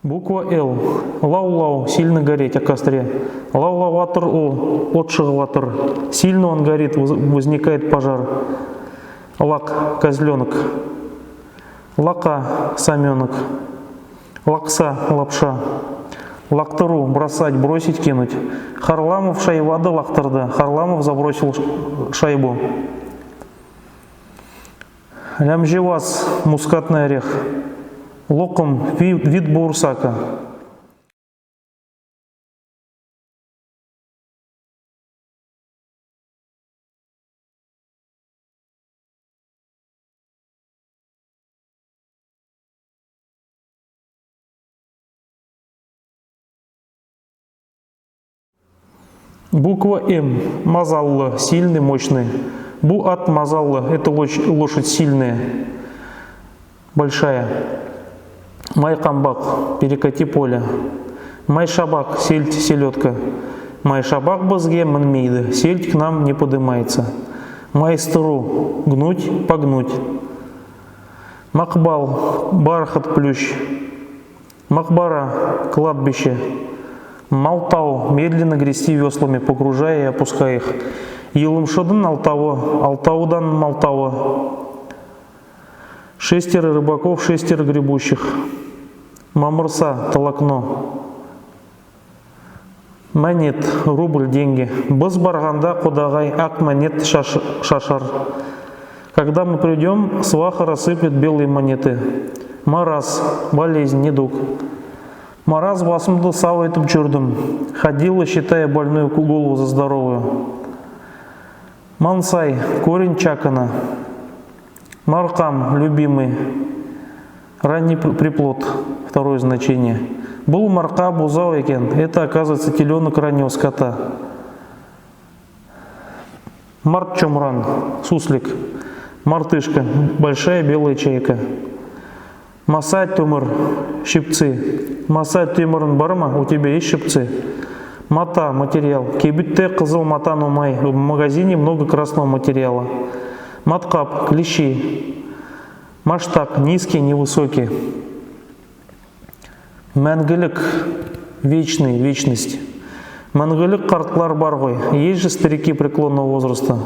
Буква Л. Лав-лав, сильно гореть, о костре. Лав-лаватыр ол, от шыгыватыр. Сильно он горит, воз- возникает пожар. Лак, козлёнок. Лака, самёнок. Лакса, лапша. Лактырув, бросать, бросить, кинуть. Харламов шайбады лактырды. Харламов забросил ш- шайбу. Лямжевас, мускатный орех. Локым, ви- вид бауырсака. Буква М. Мазаллы, сильный, мощный. Бу ат мазаллы, эта лоч- лошадь сильная, большая. Майкамбак, перекати поле. Майшабак, сельдь, селёдка. Майшабак бизге минмейди, сельдь к нам не подымается. Майыстыру — гнуть, погнуть. Макбал — бархат, плющ. Макбара — кладбище. Малтав — медленно грести веслами, погружая и опуская их. Йылымшыдынъ алтавы, алтавыдан малтавы. Шестеро рыбаков, шестеро гребущих. Мамырса — толокно. Маьнет — рубль, деньги. Быз барганда кодагай ак маьнет шаш-, шашар. Когда мы придём, сваха рассыплет белые монеты. Мараз — болезнь, недуг. Мараз басымды сав этип юрдим. Ходила, считая больную ку-, голову за здоровую. Мансай — корень чакана. Маркам — любимый. Ранний пр-, приплод — второе значение. Бул марка бузав экен. Это, оказывается, телёнок раннего скота. Март чомран — суслик. Мартышка — большая белая чайка. Маса тоьмир — щипцы. Маса тоьмиринъ барма? У тебя есть щипцы? Мата — материал. Кибитте кызыл мата номай. В магазине много красного материала. Маткап — клещи. Маштак — низкий, невысокий. Маьнъгилик — вечный, вечность. Маьнъгилик картлар бар гой. Есть же старики преклонного возраста.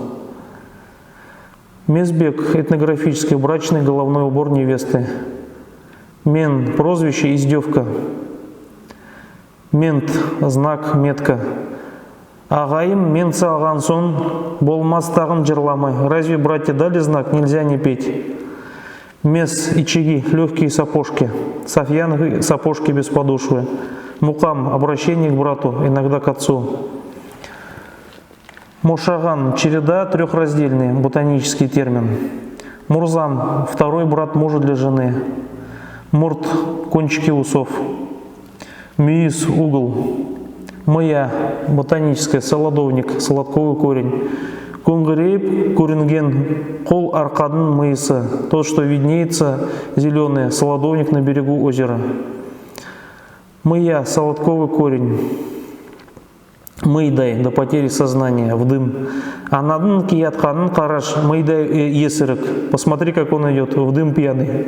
Мезбек — этнографический, брачный головной убор невесты. Мен — прозвище, издевка. Мент — знак, метка. Агайым мент салган сонъ, болмас тагын йырламай. Разве братья дали знак? Нельзя не петь. Мес — ичиги, лёгкие сапожки. Сафьяновые сапожки без подошвы. Мукам — обращение к брату, иногда к отцу. Мошаган — череда, трёхраздельный ботанический термин. Мурзам — второй брат мужа для жены. Мурт — кончики усов. Муьйис — угол. Мыя — ботаническое, солодовник, солодковый корень. Коьнъгирейип коьринген кол аркадынъ мыйысы, то, что виднеется зелёное, солодовник на берегу озера. Мыя — солодковый корень. Мыйдай — до потери сознания, в дым. Анадынъ киятканын караш, мыйдай, э, эсирик. Посмотри, как он идёт, в дым пьяный.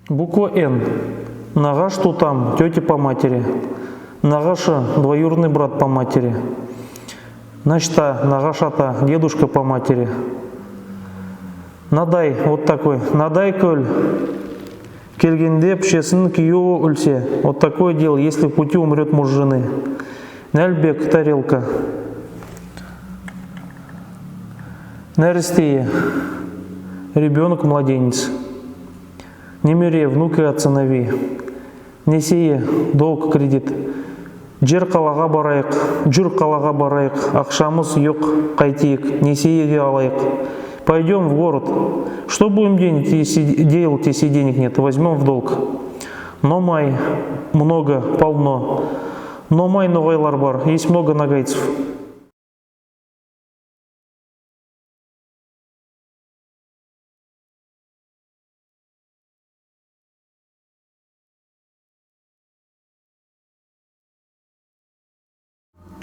Буква Н. Нагаш тутам — тётя по матери. Нагаша — двоюродный брат по матери. Наста — нагаш ата, дедушка по матери. Надай — вот такой. Надай коьл. Келгенде пишесинъ куьеви оьлсе. Вот такое дело, если в пути умрёт муж жены. Наьлбек — тарелка. Наьристее — ребёнок, младенец. Немере — внук и от сыновей. Несие — долг, кредит. Юр калага барайык, юр калага барайык, акшамыз йок, кайтейик, несиеге алайык. Пойдём в город. Что будем делать, если, делать, если денег нет? Возьмём в долг. Номай — много, полно. Номай ногайлар бар, есть много ногайцев.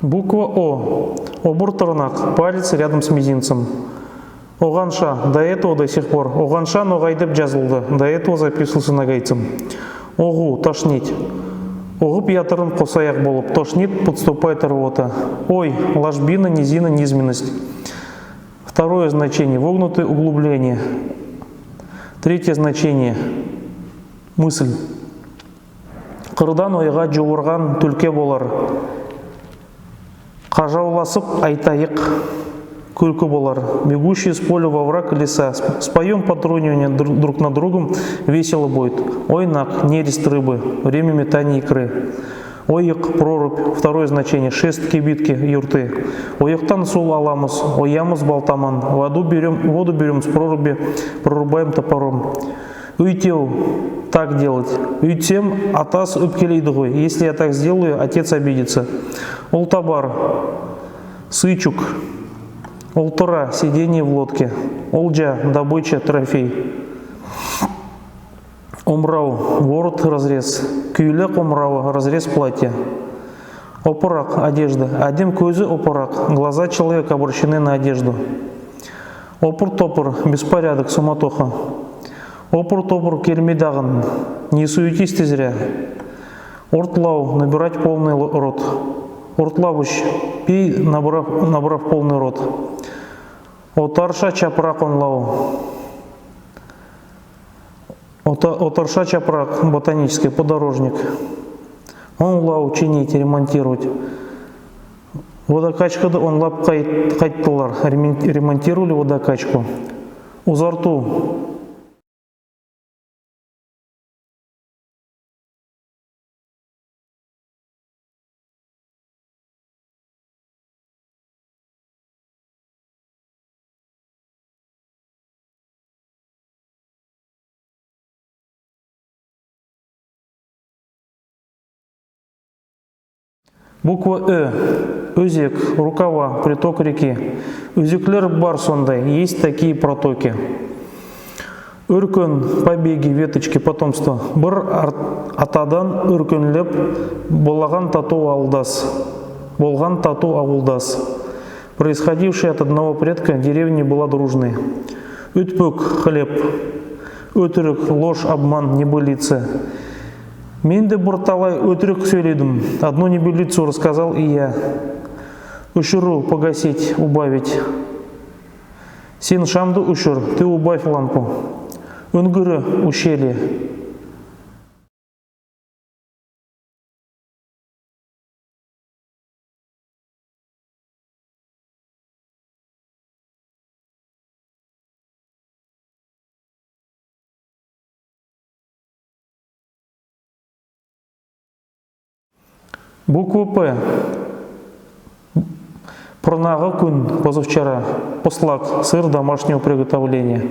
Буква О. Обур тырнак, палец рядом с мизинцем. Оганша — до этого, до сих пор. Оганша ногай деп язылды, до этого записывался ногайцем. Огув — тошнить. Огып ятырман косаяк болып. Тошнит — подступает рвота. Ой — ложбина, низина, низменность. Второе значение — вогнутое углубление. Третье значение — мысль. Кырдан ойга ювырган туьлки болар. Кажавласып айтайык, куьлки болар. Бегущие с поля во враг леса. Сп-, споём потрунивание дру-, друг над другом, весело будет. Ойнак — нерест рыбы, время метания икры. Ойык — прорубь, второе значение — шест, кибитки, юрты. Ойыктан сув аламыз, оямыз балтаман. Воду берём, воду берём с проруби, прорубаем топором. Уьйтев — Так делать. Уьйтсем, атас оьпкелейди гой. Если я так сделаю, отец обидится. Ултабар, сыйчук. Ултыра, сидение в лодке. Улжа, добыча, трофей. Омырав, ворот, разрез. Коьйлек омыравы, разрез платья. Опырак, одежда. Аьдем коьзи опырак. Глаза человека обращены на одежду. Опыр-топыр, беспорядок, суматоха. Опыр-топыр келмеди агын, не суетись ты зря. Ортлав, набирать полный ло-, рот. Ортлавыш, пей, набрав, набрав полный рот. Отарша чапырак онлав. Ота-, отарша чапырак, ботанический, подорожник. Онлав, чинить, ремонтировать. Водокачкады онлап кайт-, кайттылар. Ремон-, ремонтировали водокачку. Узартув. Буква Ө. Оьзек, рукава, приток реки. Оьзеклер бар сондай, есть такие протоки. Оьркен, побеги, веточки, потомство. Бир ар-, атадан оьркенлеп болаган татув авылдас. Болган татув авылдас. Происходивший от одного предка деревни была дружной. Оьтпек, хлеб. Оьтирик, ложь, обман, небылица. Мен де бир талай оьтирик соьйледим. Одну небылицу рассказал и я. Оьширув, погасить, убавить. Сен шамды оьшир, ты убавь лампу. Оьнгири, ущелье. Буква П. Пурнагы куьн, позавчера. Пыслак, сыр домашнего приготовления.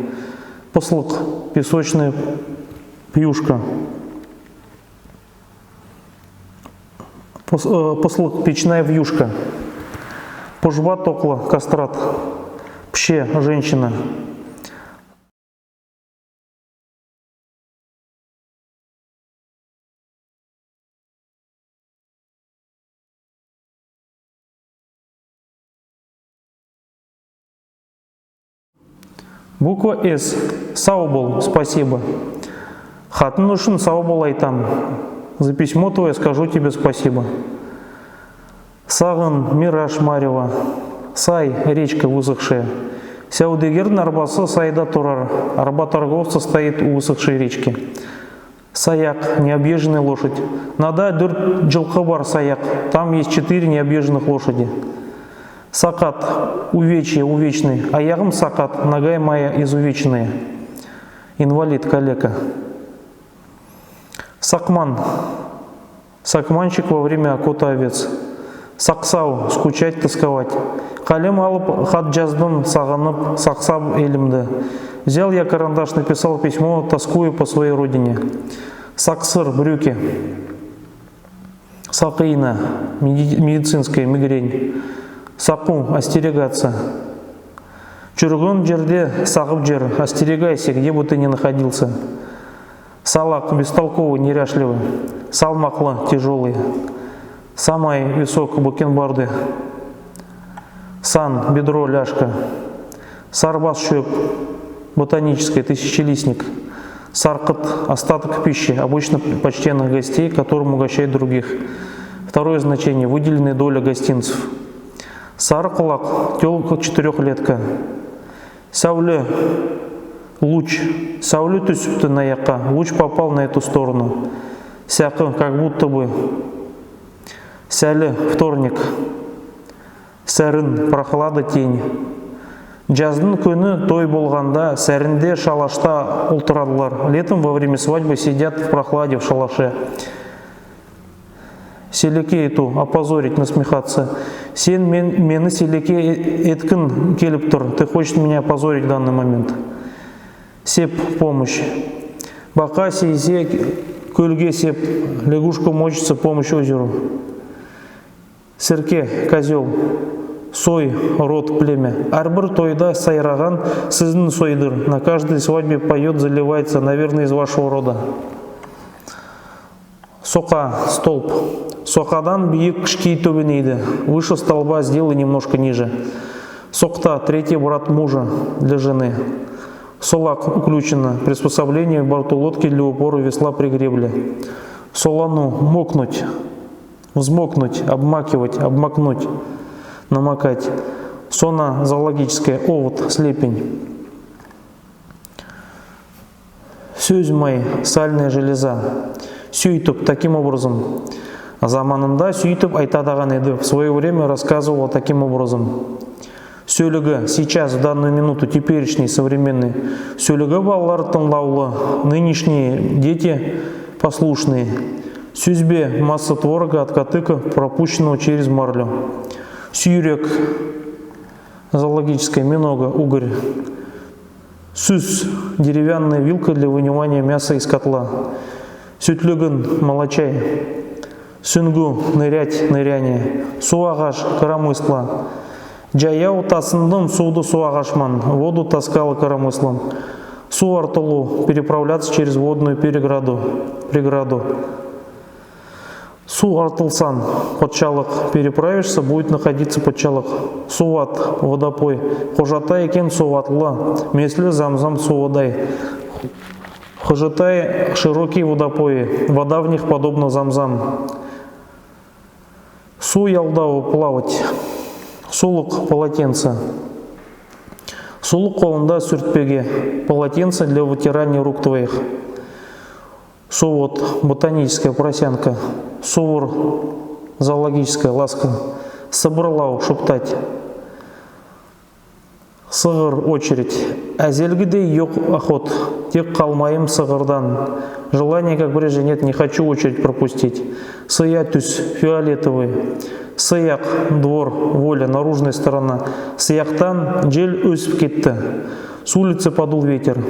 Пыслык, песочная пьюшка. Пыс-, э, пыслык, печная вьюшка. Пыжба, токла, кастрат. Пше, женщина. Буква С. Сав бол, спасибо. Хатынъ уьшин сав бол айтам. За письмо твое скажу тебе спасибо. Сагын, мираж, марево. Сай, речка высохшая. Савдыгердинъ арбасы сайда турар. Арба торговца стоит у высохшей речки. Саяк, необъезженная лошадь. Мунда доьрт йылкы бар саяк. Там есть четыре необъезженных лошади. Сакат, увечье, увечный. Аягым сакат, нога моя изувеченная. Инвалид, калека. Сакман. Сакманщик во время окота овец. Саксав, скучать, тосковать. Калем алып хат яздым, сагынып, саксап элимди. Взял я карандаш, написал письмо, тоскую по своей родине. Саксыр, брюки. Сакыйна, меди-, медицинская, мигрень. Сакув, остерегаться. Юрген ерде сагып юр, остерегайся, где бы ты ни находился. Салак, бестолковый, неряшливый. Салмаклы, тяжёлый. Самай, висок, бакенбарды. Сан, бедро, ляжка. Сарбас шоьп, ботанический, тысячелистник. Саркыт, остаток пищи, обычно почтенных гостей, которым угощают других. Второе значение, выделенная доля гостинцев. Сары кулак, тёлка, четырёхлетка. Саьвле, луч. Саьвле туьсипти мына якка, луч попал на эту сторону. Сякы, как будто бы. Саьли, вторник. Саьрин, прохлада, тень. Яздынъ куьни той болганда, саьринде шалашта олтырадылар. Летом во время свадьбы сидят в прохладе в шалаше. Селеке эту опозорить, насмехаться. Сен мен-, мени селеке э-, эткинъ келип тур. Ты хочешь меня опозорить в данный момент. Сеп, помощь. Бака сейсе, коьлге сеп, лягушка мочится, помощь озеру. Серке, козёл. Сой, род, племя. Аьр бир тойда сайраган сиздинъ сойдыр. На каждой свадьбе поёт, заливается, наверное, из вашего рода. Сока, столб. Сокадан бийик кишкей тоьбенейди. Выше столба сделай немножко ниже. Сокта, третий брат мужа для жены. Солак, уключено. Приспособление в борту лодки для упора весла при гребле. Солану, мокнуть, взмокнуть, обмакивать, обмакнуть, намокать. Сона, зоологическое, овод, слепень. Соьз май, сальная железа. Суьйтип, таким образом. Заманында суьйтип айтатаган эди, в своё время рассказывала таким образом. Соьлеги, сейчас, в данную минуту, теперешний, современный. Соьлеги балалар тынълавлы, нынешние дети послушные. Суьзбе, масса творога, откатыка, пропущенного через марлю. Суьйрек, зоологическое, минога, угорь. Суьс, деревянная вилка для вынимания мяса из котла. Суьтлигин, молочай. Суьнгуь, нырять, ныряние. Сув агаш, коромысла. Джаяв тасыдым сувды сув агаш ман, воду таскала коромыслом. Сув артылув, переправляться через водную переграду, преграду. Сув артылсанъ, патшалык, переправишься, будет находиться патшалык. Сув ат, водопой. Хожатай экен сув атлы, месли Замзам сувыдай. Хожатай — широкие водопои, вода в них подобна Замзам. Сув ялдавы, плавать. Сулык — полотенце. Сулык колында суьртпеге, полотенце для вытирания рук твоих. Сувод, ботаническая просянка. Сувыр, зоологическая ласка. Сыбырлав, шептать. Сыгыр, очередь. Аьзелгидей йок охот, тек калмайым сыгырдан. Желания, как прежде, нет, не хочу очередь пропустить. Сыя туьс, фиолетовый. Сыяк, двор, воля, наружная сторона. Сыяктан джел оьсип кетти. С улицы подул ветер.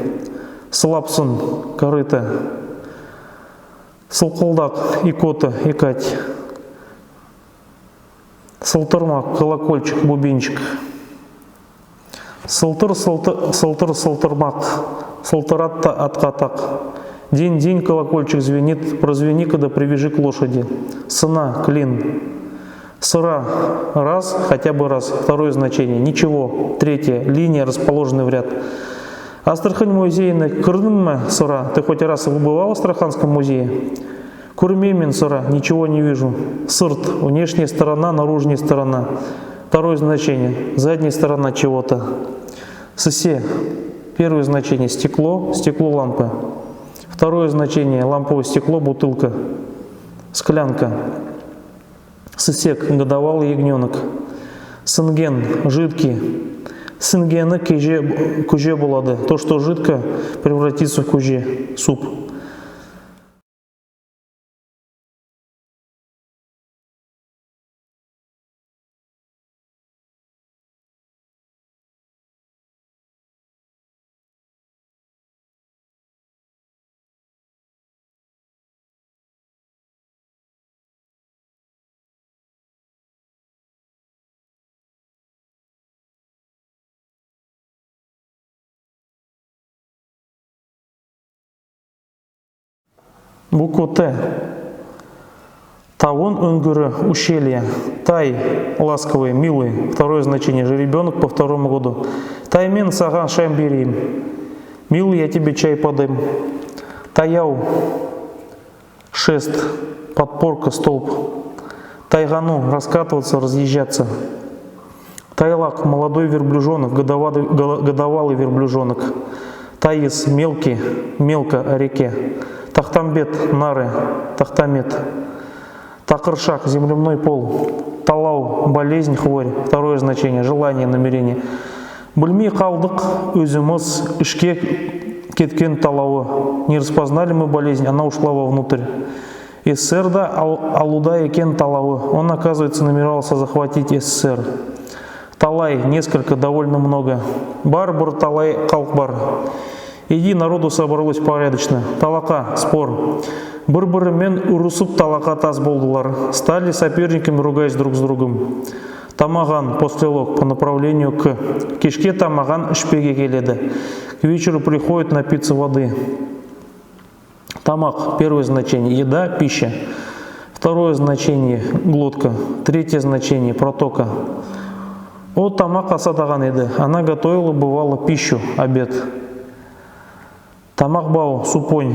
Сылап сын, корыто. Сылкылдак, икота, икать. Сылтырмак, колокольчик, бубенчик. Сылтыр, сылты-, сылтыр, сылтырмак. Сылтырат та атка так. Динь, динь, колокольчик звенит, прозвени-ка да привяжи к лошади. Сына, клин. Сыра — раз, хотя бы раз. Второе значение — ничего. Третье — линия, расположенная в ряд. Астрахань музейине кирдинъме, сыра? Ты хоть раз бывал в Астраханском музее? Коьрмеймен, сыра, ничего не вижу. Сырт — внешняя сторона, наружная сторона. Второе значение — задняя сторона чего-то. Сысе — первое значение — стекло, стекло лампы. Второе значение — ламповое стекло — бутылка, склянка. Сысек — годовалый ягнёнок. Сынген — жидкий. Сынгени куьже, куьже болады. То, что жидко, превратится в куьже, суп. Буква Т. Тавын уьнгири, ущелье. Тай — ласковый, милый. Второе значение — жеребёнок по второму году. Тай, мен сага шай берейим. Милый, я тебе чай подам. Таяв — шест, подпорка, столб. Тайгану — раскатываться, разъезжаться. Тайлак — молодой верблюжонок, годовалый, го-, годовалый верблюжонок. Тайыс — мелкий, мелко, о реке. Тахтамбет — нары, тахтамет. Такыршак — земляной пол. Талав — болезнь, хворь. Второе значение — желание, намерение. Билмей калдык оьзимиз, ишке кеткен талавы. Не распознали мы болезнь, она ушла вовнутрь. Эсэр да ал-, алуда экен талавы. Он, оказывается, намеревался захватить С С С Р. Талай — несколько, довольно много. Бар бир талай халк бар. Иди, народу собралось порядочно. Талака, спор. Бир-бири мен урысып, талака тас болдылар. Стали соперниками, ругаясь друг с другом. Тамаган, послелог, по направлению к. Кешке тамаган ишпеге келеди. К вечеру приходит напиться воды. Тамак, первое значение, еда, пища. Второе значение, глотка. Третье значение, протока. Ол тамак асатаган эди. Она готовила, бывало, пищу, обед. Тамак бав, супонь.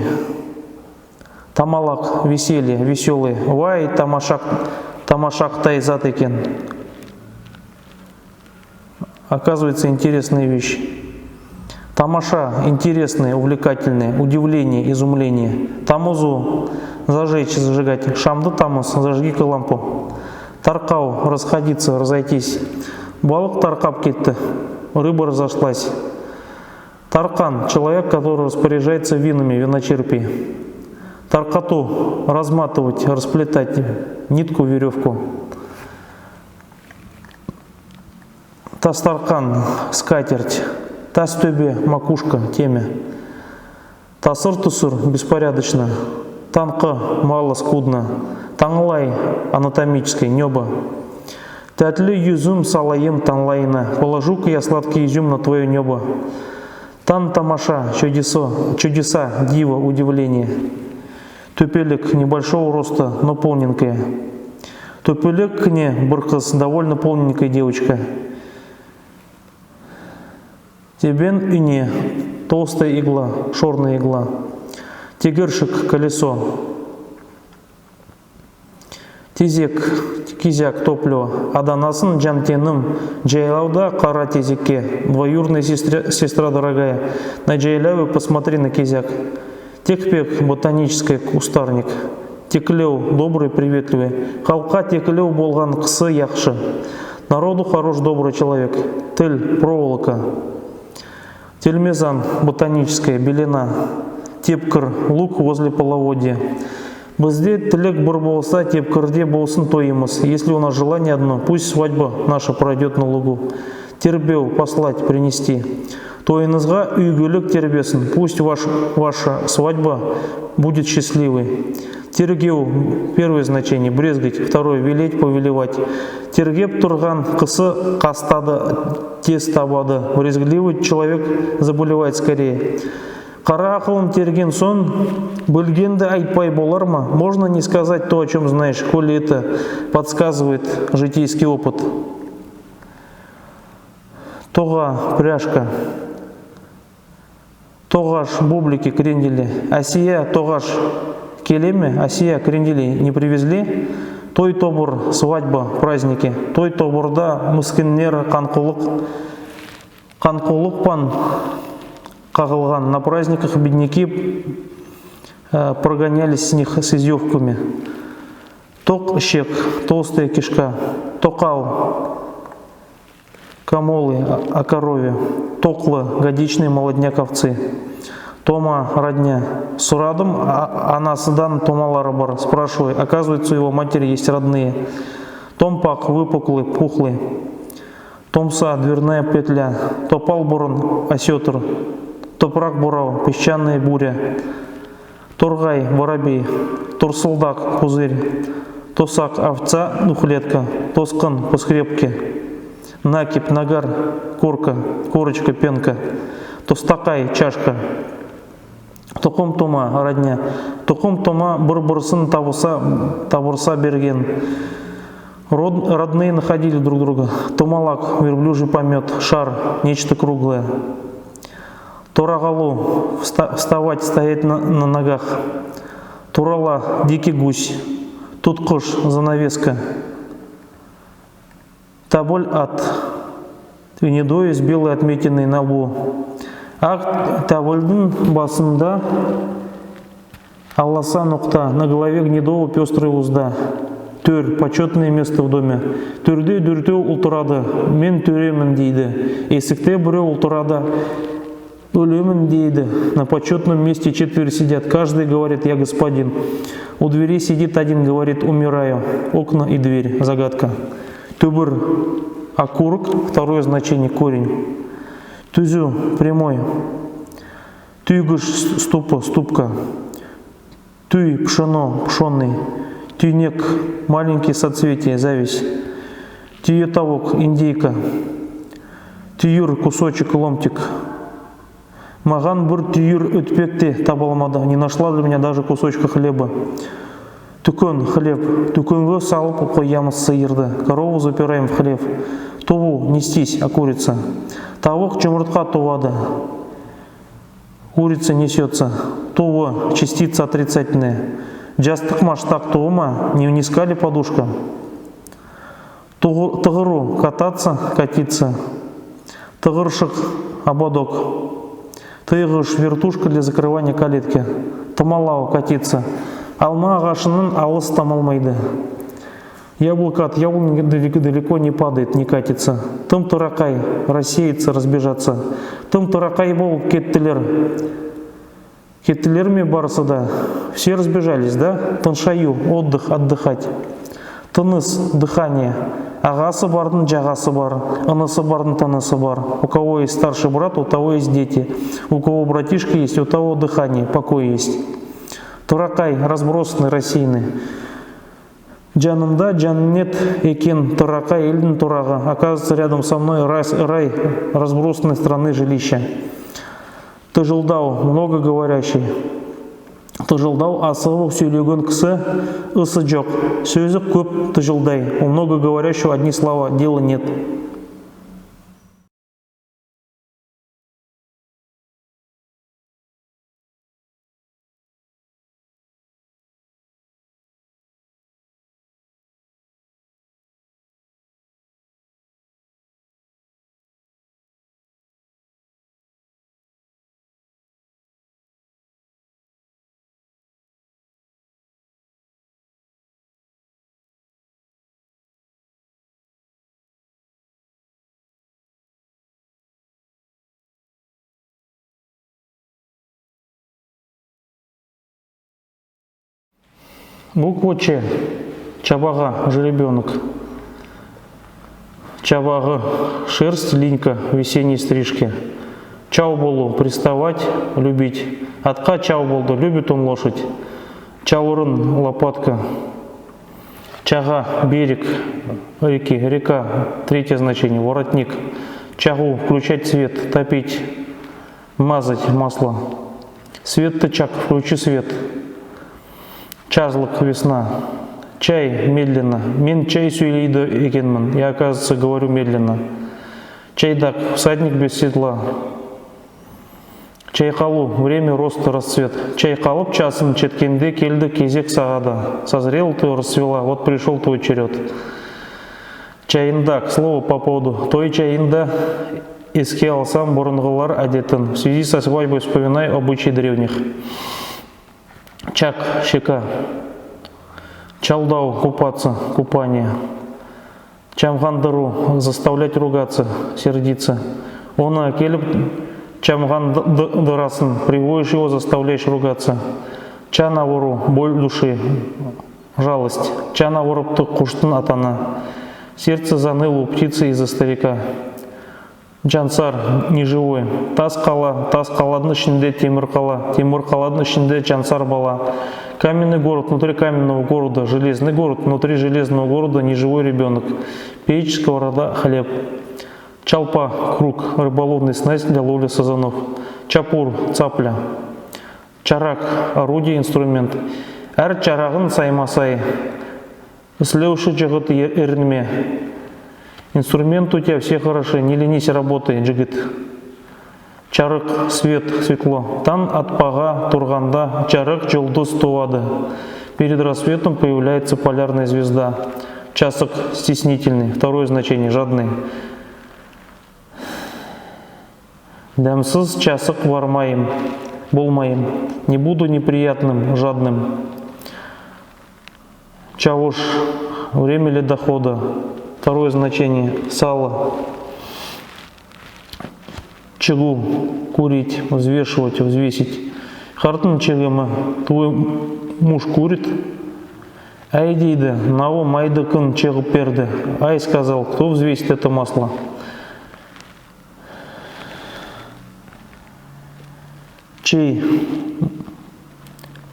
Тамалак, веселье, весёлый. Вай, тамашак, тамашактай зат экен. Оказывается, интересная вещь. Тамаша, интересное, увлекательное, удивление, изумление. Тамызу, зажечь, зажигать. Шамды тамыз, зажги-ка лампу. Таркав, расходиться, разойтись. Балык таркап кетти, рыба разошлась. Таркан, человек, который распоряжается винами, виночерпи. Таркату, разматывать, расплетать нитку, верёвку. Тастаркан, скатерть. Тас-тоьбе, макушка, темя. Тасыр-тусыр, беспорядочно. Танъкы, мало, скудно. Танълай, анатомическое, нёба. Таьтли юзым салайым танълайынъа. Положу-ка я сладкий изюм на твоё нёба. Тан-тамаша, чудесо, чудеса, диво, удивление. Тоьпелек, небольшого роста, но полненькая. Тоьпелек не, бир кыз, довольно полненькая девочка. Тебен ине, толстая игла, шёрная игла. Тегершик, колесо. Тезек, кизяк, топливо. Аданасын, янъ тенъим, яйлавда кара тезекке. Двоюродная сестра, сестра дорогая, на яйлаве посмотри на кизяк. Текпек, ботаническое, кустарник. Теклев, добрый, приветливый. Халкка теклев болган киси яхшы. Народу хорош, добрый человек. Тиль, проволока. Тельмезан, ботаническое, белена. Тепкир, лук возле половодья. Бизде тилек бир болса, тепкирде болсын тойымыз. Если у нас желание одно, пусть свадьба наша пройдёт на лугу. Тербев, послать, принести. Тойынъызга уьйгелик тербесин, пусть ваш, ваша свадьба будет счастливой. Тергев, первое значение, брезгать, второе, велеть, повелевать. Тергеп турган киси кастады, тез табады. Брезгливый человек заболевает скорее. Кара акылын терген сонъ, билгенди айтпай болар ма? Можно не сказать то, о чём знаешь, коли это подсказывает житейский опыт. Тога, пряжка. Тогаш, бублики, крендели. Асия, тогаш келеме? Асия, крендели не привезли? Той-тобыр, свадьба, праздники. Той-тобырда мыскинлер канъкулык, канъкулык пан кагылган. На праздниках бедняки, э, прогонялись с них с издевками. Ток-ишек, толстая кишка. Токал, камолы, о, о корове. Токлы, годичный молодняк овцы. Тома, родня. Сорадым, а, анасыдан томалары бар. Спрашиваю, оказывается, у его матери есть родные. Томпак, выпуклый, пухлый. Томса, дверная петля. Топал бурын, осётр. Топырак бурав, песчаная буря. Торгай, воробей. Торсылдак, пузырь. Тосак, овца, двухлетка. Тоскын, по скрепке. Накип, нагар, корка, корочка, пенка. Тостакай, чашка. Тукым-тума, родня. Тукым-тума бир-бирисин табыса, табырса берген. Род-, родные находили друг друга. Тумалак, верблюжий помет, шар, нечто круглое. Торагалу, вста-, вставать, стоять на, на ногах. Турала, дикий гусь. Туткыш, занавеска. Табыль ат. Гнедой с белой отметиной на лбу. Ак табыльдынъ басында аласа нокта, на голове гнедого пёстрая узда. Тоьр, почётное место в доме. Тоьрде доьртев ултырады, мен тоьремен дейди. Эсикте бирев ултырады, оьлемен дейди. На почётном месте четверо сидят, каждый говорит: «Я господин». У двери сидит один, говорит: «Умираю». Окна и дверь. Загадка. Туьбир, окурок, второе значение, корень. Туьзи, прямой. Туьйгиш — ступа, ступка. Туьй — пшено, пшёный. Туьйнек — маленькие соцветия, зависть. Туье тавук — индейка. Туьйир — кусочек, ломтик. Маган бир туьйир оьтпек те табалмады, не нашла для меня даже кусочка хлеба. Туькен — хлеб. Туькенге салып коямыз сыйырды. Корову запираем в хлев. Тувыл — нестись, окуриться. Тавук юмыртка тувады. Курица несётся. Тувы — частица отрицательная. Ястык ма, штак тувы ма, не низка ли подушка? Тугы-, тыгыру — кататься, катиться. Тыгыршык — ободок. Тыйгыш — вертушка для закрывания калитки. Тымалав — катиться. Алма агашыннан алыс тамалмайды. Яблоко от яблони д-, далеко не падает, не катится. Тым-тыракай — рассеяться, разбежаться. Тым-тыракай болып кеттилер. Кеттилер ме барысы да? Все разбежались, да? Тыншаю — отдых, отдыхать. Тыныс — дыхание. Агасы бардынъ ягасы бар, инысы бардынъ тынысы бар. У кого есть старший брат, у того есть дети. У кого братишка есть, у того дыхание, покой есть. Тыракай — разбросанный, рассеянный. Янымда яннет экен тыракай элдинъ турагы. Оказывается, рядом со мной рас-, рай разбросанной страны жилища. Тыжылдав — многоговорящий. Тыжылдав — асыгып соьйлеген киси, ысы йок. Соьзи коьп тыжылдай. У многоговорящего одни слова, дела нет. Буква Ч. Чабага — жеребёнок. Чабагы — шерсть, линька весенней стрижки. Чав болув — приставать, любить. Атка чав болды — любит он лошадь. Чавырын — лопатка. Чага — берег реки, река, третье значение, воротник. Чагув — включать свет, топить. Мазать масло. Светты чак — включи свет. Чазлык — весна. Чай — медленно. Мен чай соьйлейди экенмин. Я, оказывается, говорю медленно. Чайдак — всадник без седла. Чайкалув — время роста, расцвет. Чайкалып часым четкенде келди кезек сага да. Созрел ты, расцвела, вот пришёл твой черёд. Чайында — к слову, по поводу. Той чайында эске алсам бурынгылар аьдетин. В связи со свадьбой вспоминай обычаи древних. Чак — щека. Чалдав — купаться, купание. Чамгандырув — заставлять ругаться, сердиться. Оны аькелип чамган д-, д-, дырасынъ, приводишь его, заставляешь ругаться. Чан авырув — боль души, жалость. Чан авырыпты куштынъ ата-ана. Сердце заныло у птицы из-за старика. Чансар — неживой. Тас кала, тас каладынъ ишинде темир кала, темир каладынъ ишинде чансар бала. Каменный город внутри каменного города, железный город внутри железного города, неживой ребёнок. Печь, сковорода, хлеб. Чалпа — круг, рыболовная снасть для ловли сазанов. Чапур — цапля. Чарак — орудие, инструмент. Аьр чарагынъ сайма-сай. Ислевши йыгыт е-, эринме. Инструменты у тебя все хороши, не ленись, работай, йыгыт. Чарык — свет, светло. Танъ атпага турганда чарык юлдыз тувады. Перед рассветом появляется полярная звезда. Часык — стеснительный. Второе значение — жадный. Даьмсыз часык бармайым, болмайым. Не буду неприятным, жадным. Чавыш — время ледохода. Второе значение — сало. Чыгув — курить, взвешивать, взвесить. Хартынъ чегемы — твой муж курит. Ай дейди, навы майды ким чегип берди? Ай сказал, кто взвесит это масло? Чей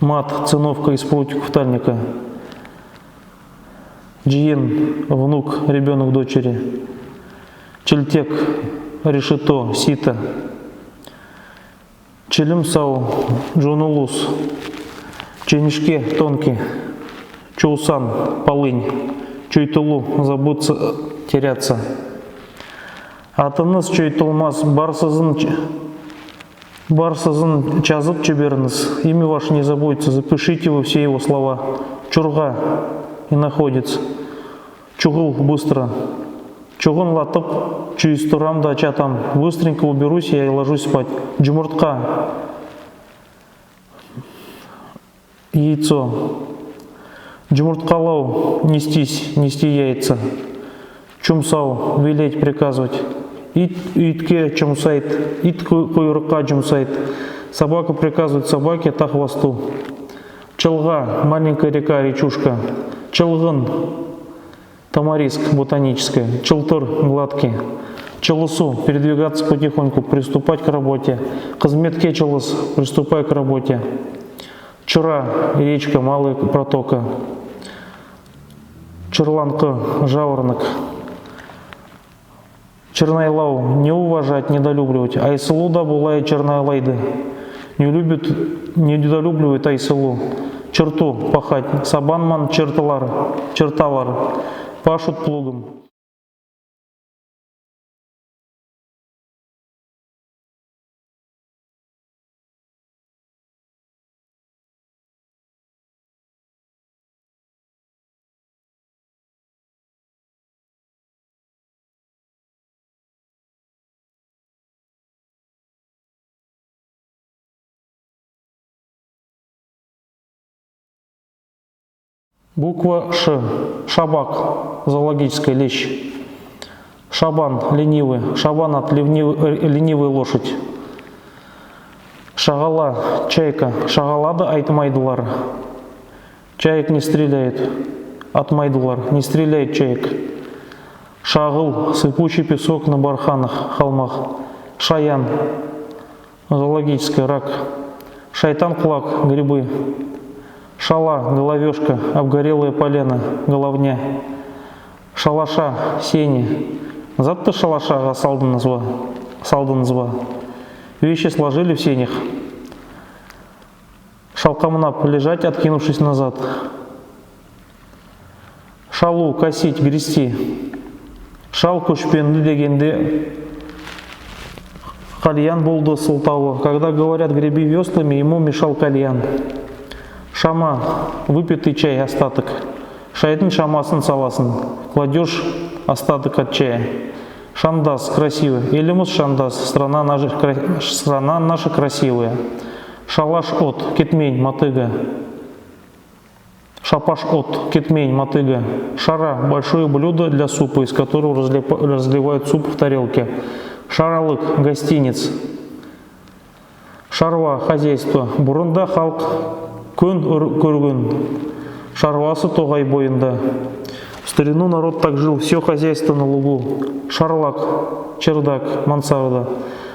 мат, циновка из прутиков тальника. Джиен, внук, ребёнок дочери. Чилтек, решето, сито. Чилим сав, джон улус. Ченишке, тонкий. Чувсан, полынь. Чойтылув, забыться, теряться. Атынъыз чойтылмас, бар сизин ч-, бар сизин чазып чиберинъиз. Имя ваше не забудется, запишите вы все его слова. Чурга, иноходец. Чугыл, быстро. Чугынлатып, чуйыстырам да чатам. Быстренько уберусь я и ложусь спать. Джумыртка, яйцо. Джумырткалав, нестись, нести яйца. Чумсав, велеть, приказывать. Ит уьйтке чумсайт, ит ку-, куйрыкка чумсайт. Собака приказывает собаке, та хвосту. Чылга, маленькая река, речушка. Чылгын, тамариск, ботаническая. Чылтыр, гладкий. Чылысув, передвигаться потихоньку, приступать к работе. Кызметке чылыс, приступай к работе. Чыра, речка, малая протока. Чырланкы, жаворонок. Чырнайлав, не уважать, недолюбливать. Айсылу да болай чырнайлайды. Не любит, недолюбливает айсылу. Чыртув, пахать. Сабан ман чыртылар, чырталар. Пашут плугом. Буква Ш. Шабак. Зоологическая лещ. Шабан. Ленивый. Шабан ат. Ленивый, э, ленивая лошадь. Шагала. Чайка. Шагалады, айтмайдылар. Чаек не стреляет. Атмайдылар. Не стреляет чаек. Шагыл. Сыпучий песок на барханах, холмах. Шаян. Зоологический рак. Шайтан кулак, грибы. Шала, головешка, обгорелое полено, головня. Шалаша, сени. Затты шалашага салдынъыз ба? Салдынъыз ба? Вещи сложили в сенях. Шалкамнап, лежать, откинувшись назад. Шалув, косить, грести. Шал коьшпенди дегенде кальян болды сылтавы. Когда говорят: «Греби вёслами», ему мешал кальян. Шама, выпитый чай, остаток. Шайдынъ шамасын саласынъ. Кладёшь остаток от чая. Шандас, красивый. Элимиз шандас, страна наша кра-, страна наша красивая. Шалаш от, кетмень, мотыга. Шапаш от, кетмень, мотыга. Шара, большое блюдо для супа, из которого разлепа-, разливают суп в тарелке. Шаралык, гостинец. Шаруа, хозяйство. Бурында халк коьн ор-, коьрген. Шаруасы тогай бойында. В старину народ так жил, всё хозяйство на лугу. Шарлак, чердак, мансарда.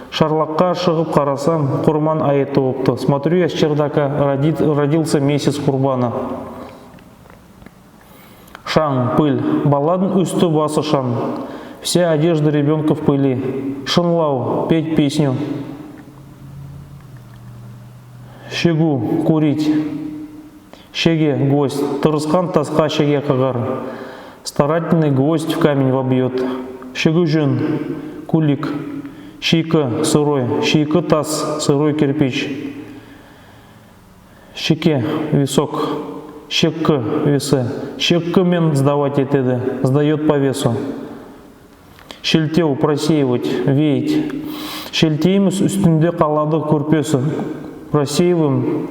Шарлакка шыгып карасам, курман айы тувыпты. Смотрю я с чердака, родит-, родился месяц курбана. Шан, пыль. Баладынъ уьсти-басы шан. Вся одежда ребёнка в пыли. Шынлав, петь песню. Шегу, курить. Шеге, гвоздь. Тырыскан таска шеге кагар. Старательный гвоздь в камень вобьёт. Шегужен, кулик. Шийки, сырой. Шийки тас, сырой кирпич. Шеке, висок. Шекки, весы. Шекки мен сдавать этеди, сдаёт по весу. Шелтев, просеивать, веять. Шелтеймиз, уьстинде калады коьрпеси. Просеиваем,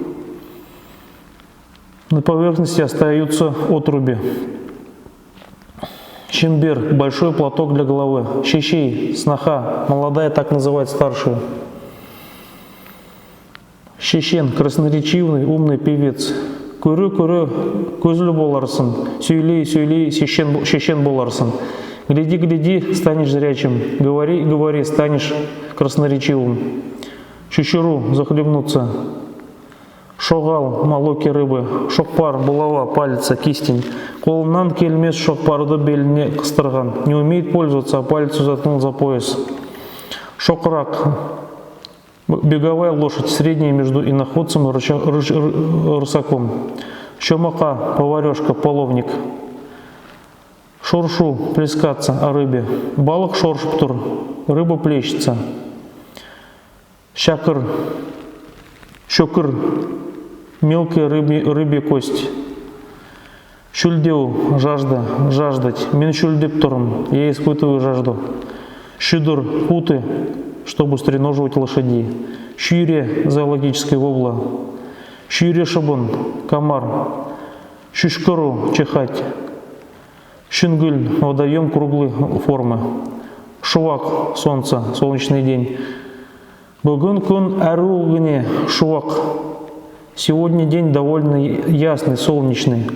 на поверхности остаются отруби. Шембер, большой платок для головы. Шешей, сноха, молодая так называет старшую. Шешен, красноречивый, умный певец. Коьре-коьре коьзли боларсынъ, соьйлей-соьйлей шешен, шешен боларсынъ. Гляди-гляди, станешь зрячим. Говори-говори, станешь красноречивым. Чучуру — захлебнуться. Шогал — молоки рыбы. Шокпар — булава, палица, кистень. Колыннан келмес шокпарды белине кыстырган. Не умеет пользоваться, а палицу заткнул за пояс. Шокырак — беговая лошадь, средняя между иноходцем и рыча-, рыч-, ры-, рысаком. Чомака — поварёшка, половник. Шоршу — плескаться, о рыбе. Балык шоршып тур, рыба плещется. Чокыр, чокыр — мелкая рыбья, рыбья кость. Шоьлдев — жажда, жаждать. Мен шоьлдеп турман, я испытываю жажду. Шуьдыр — путы, чтобы стреноживать лошадей. Шуьйре — зоологическая вобла. Шуьйре шыбын — комар. Шуьшкыру — чихать. Шуьнгиль — водоём круглой формы. Шувак — солнце, солнечный день. Буьгуьн куьн аьруьв гуьне, шувак. Сегодня день довольно ясный, солнечный.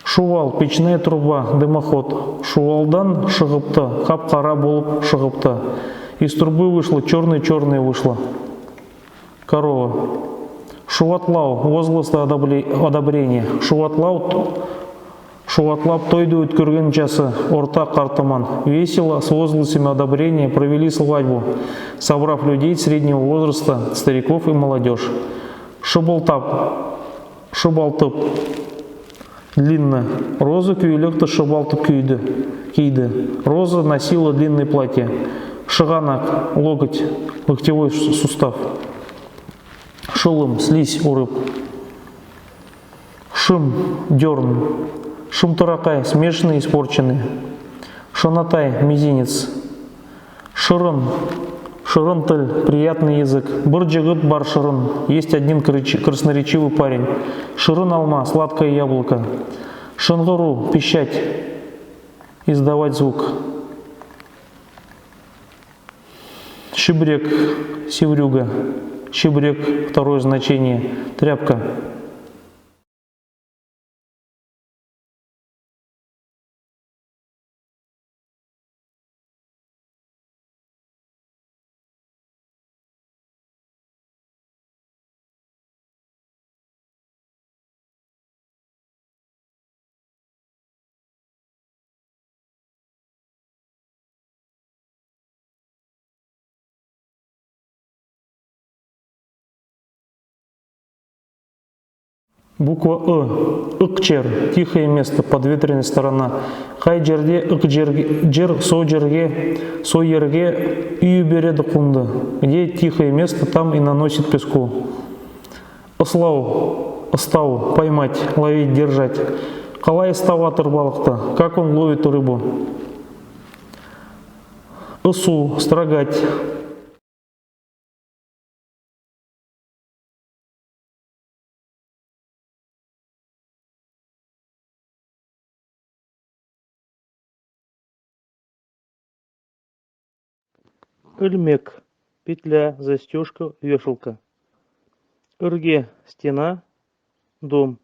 Шувал — печная труба, дымоход. Шувалдан шыгыпты, кап-кара болып шыгыпты. Из трубы вышло, чёрной-чёрной вышло. Корова. Шуватлав — возглас одобре-, одобрения. Шуватлав — шуватлап тойды оьткерген ясы, орта картыман. Весело, с возгласами одобрения провели свадьбу, собрав людей среднего возраста, стариков и молодёжь. Шыбылтап — шыбалтып. Длинно. Роза куьйлекти шыбалтып кийди, кийди. Роза носила длинное платье. Шыганак — локоть, локтевой су-, сустав. Шылым — слизь у рыб. Шым — дёрн. Шымтыракай — смешанный, испорченный. Шанатай — мизинец. Шырын — шырын тиль, приятный язык. Бир йигит бар шырын, есть один крыч-, красноречивый парень. Шырын алма — сладкое яблоко. Шынъыру — пищать, издавать звук. Шибрек — севрюга. Шибрек — второе значение — тряпка. Буква Ы. Ык ер — тихое место, подветренная сторона. Кай ерде ык ер, ер, со ерге, со ерге уьй береди кумды. Где тихое место, там и наносит песку. Ыслав — ыстав, поймать, ловить, держать. Калай ыставатыр балыкты, как он ловит рыбу. Ысув — строгать. Ильмек — петля, застёжка, вешалка. Ирге — стена, дом.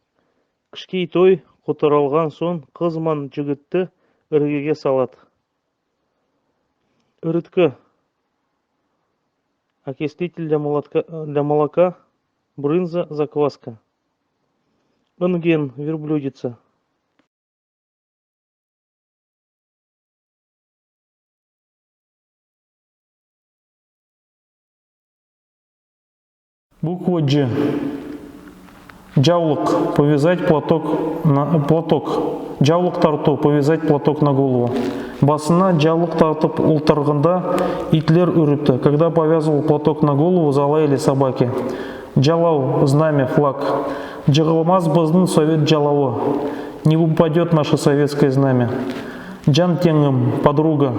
Кишкей той котыралган сонъ кыз ман йигитти иргеге салад. Иритки — окислитель для молотка, для молока, брынза, закваска. Инген — верблюдица. Буква Дж. Явлык — повязать платок на, платок. Явлык тартув — повязать платок на голову. Басына явлык тартып олтырганда ийтлер уьрди. Когда повязывал платок на голову, залаяли собаки. Ялав — знамя, флаг. Йыгылмас бизим совет ялавы. Не упадёт наше советское знамя. Ян тенъим — подруга,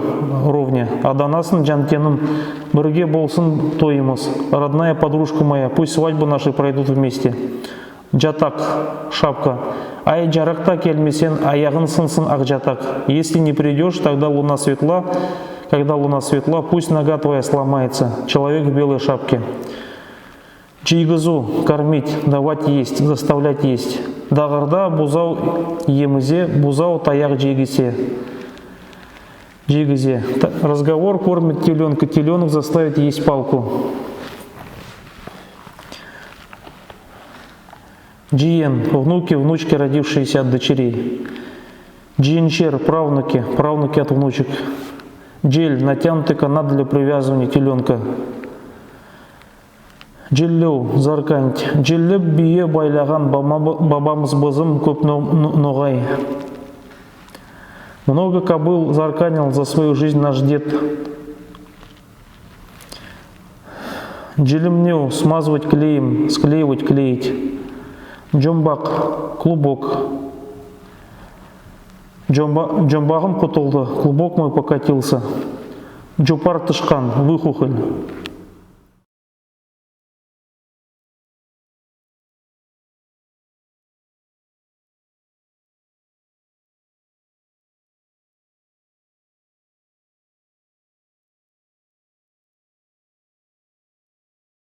ровня. Аданасынъ, ян тенъим, бирге болсын тойымыз. Родная подружка моя, пусть свадьбы наши пройдут вместе. Ятак — шапка. Ай, ярыкта келмесенъ, аягынъ сынсын ак ятак. Если не придёшь, тогда луна светла, когда луна светла, пусть нога твоя сломается. Человек в белой шапке. Йыйгызув — кормить, давать есть, заставлять есть. Дагырда бузав емизе, бузав таяк йыйгызе. Йыйгызе. Та-, разговор кормит телёнка, телёнок заставит есть палку. Джиен, внуки, внучки, родившиеся от дочерей. Джиеншер, правнуки, правнуки от внучек. Джель, натянутый канат для привязывания телёнка. Джеллев, зарканть. Джеллеп бие байлаган бама-, бабамыз бызым коьп но-, но-, ногай. Много кобыл зарканил за свою жизнь наш дед. Джелемнев, смазывать клеем, склеивать, клеить. Джомбак, клубок. Джомба-, джомбагым кутылды, клубок мой покатился. Джопар тышкан, выхухоль.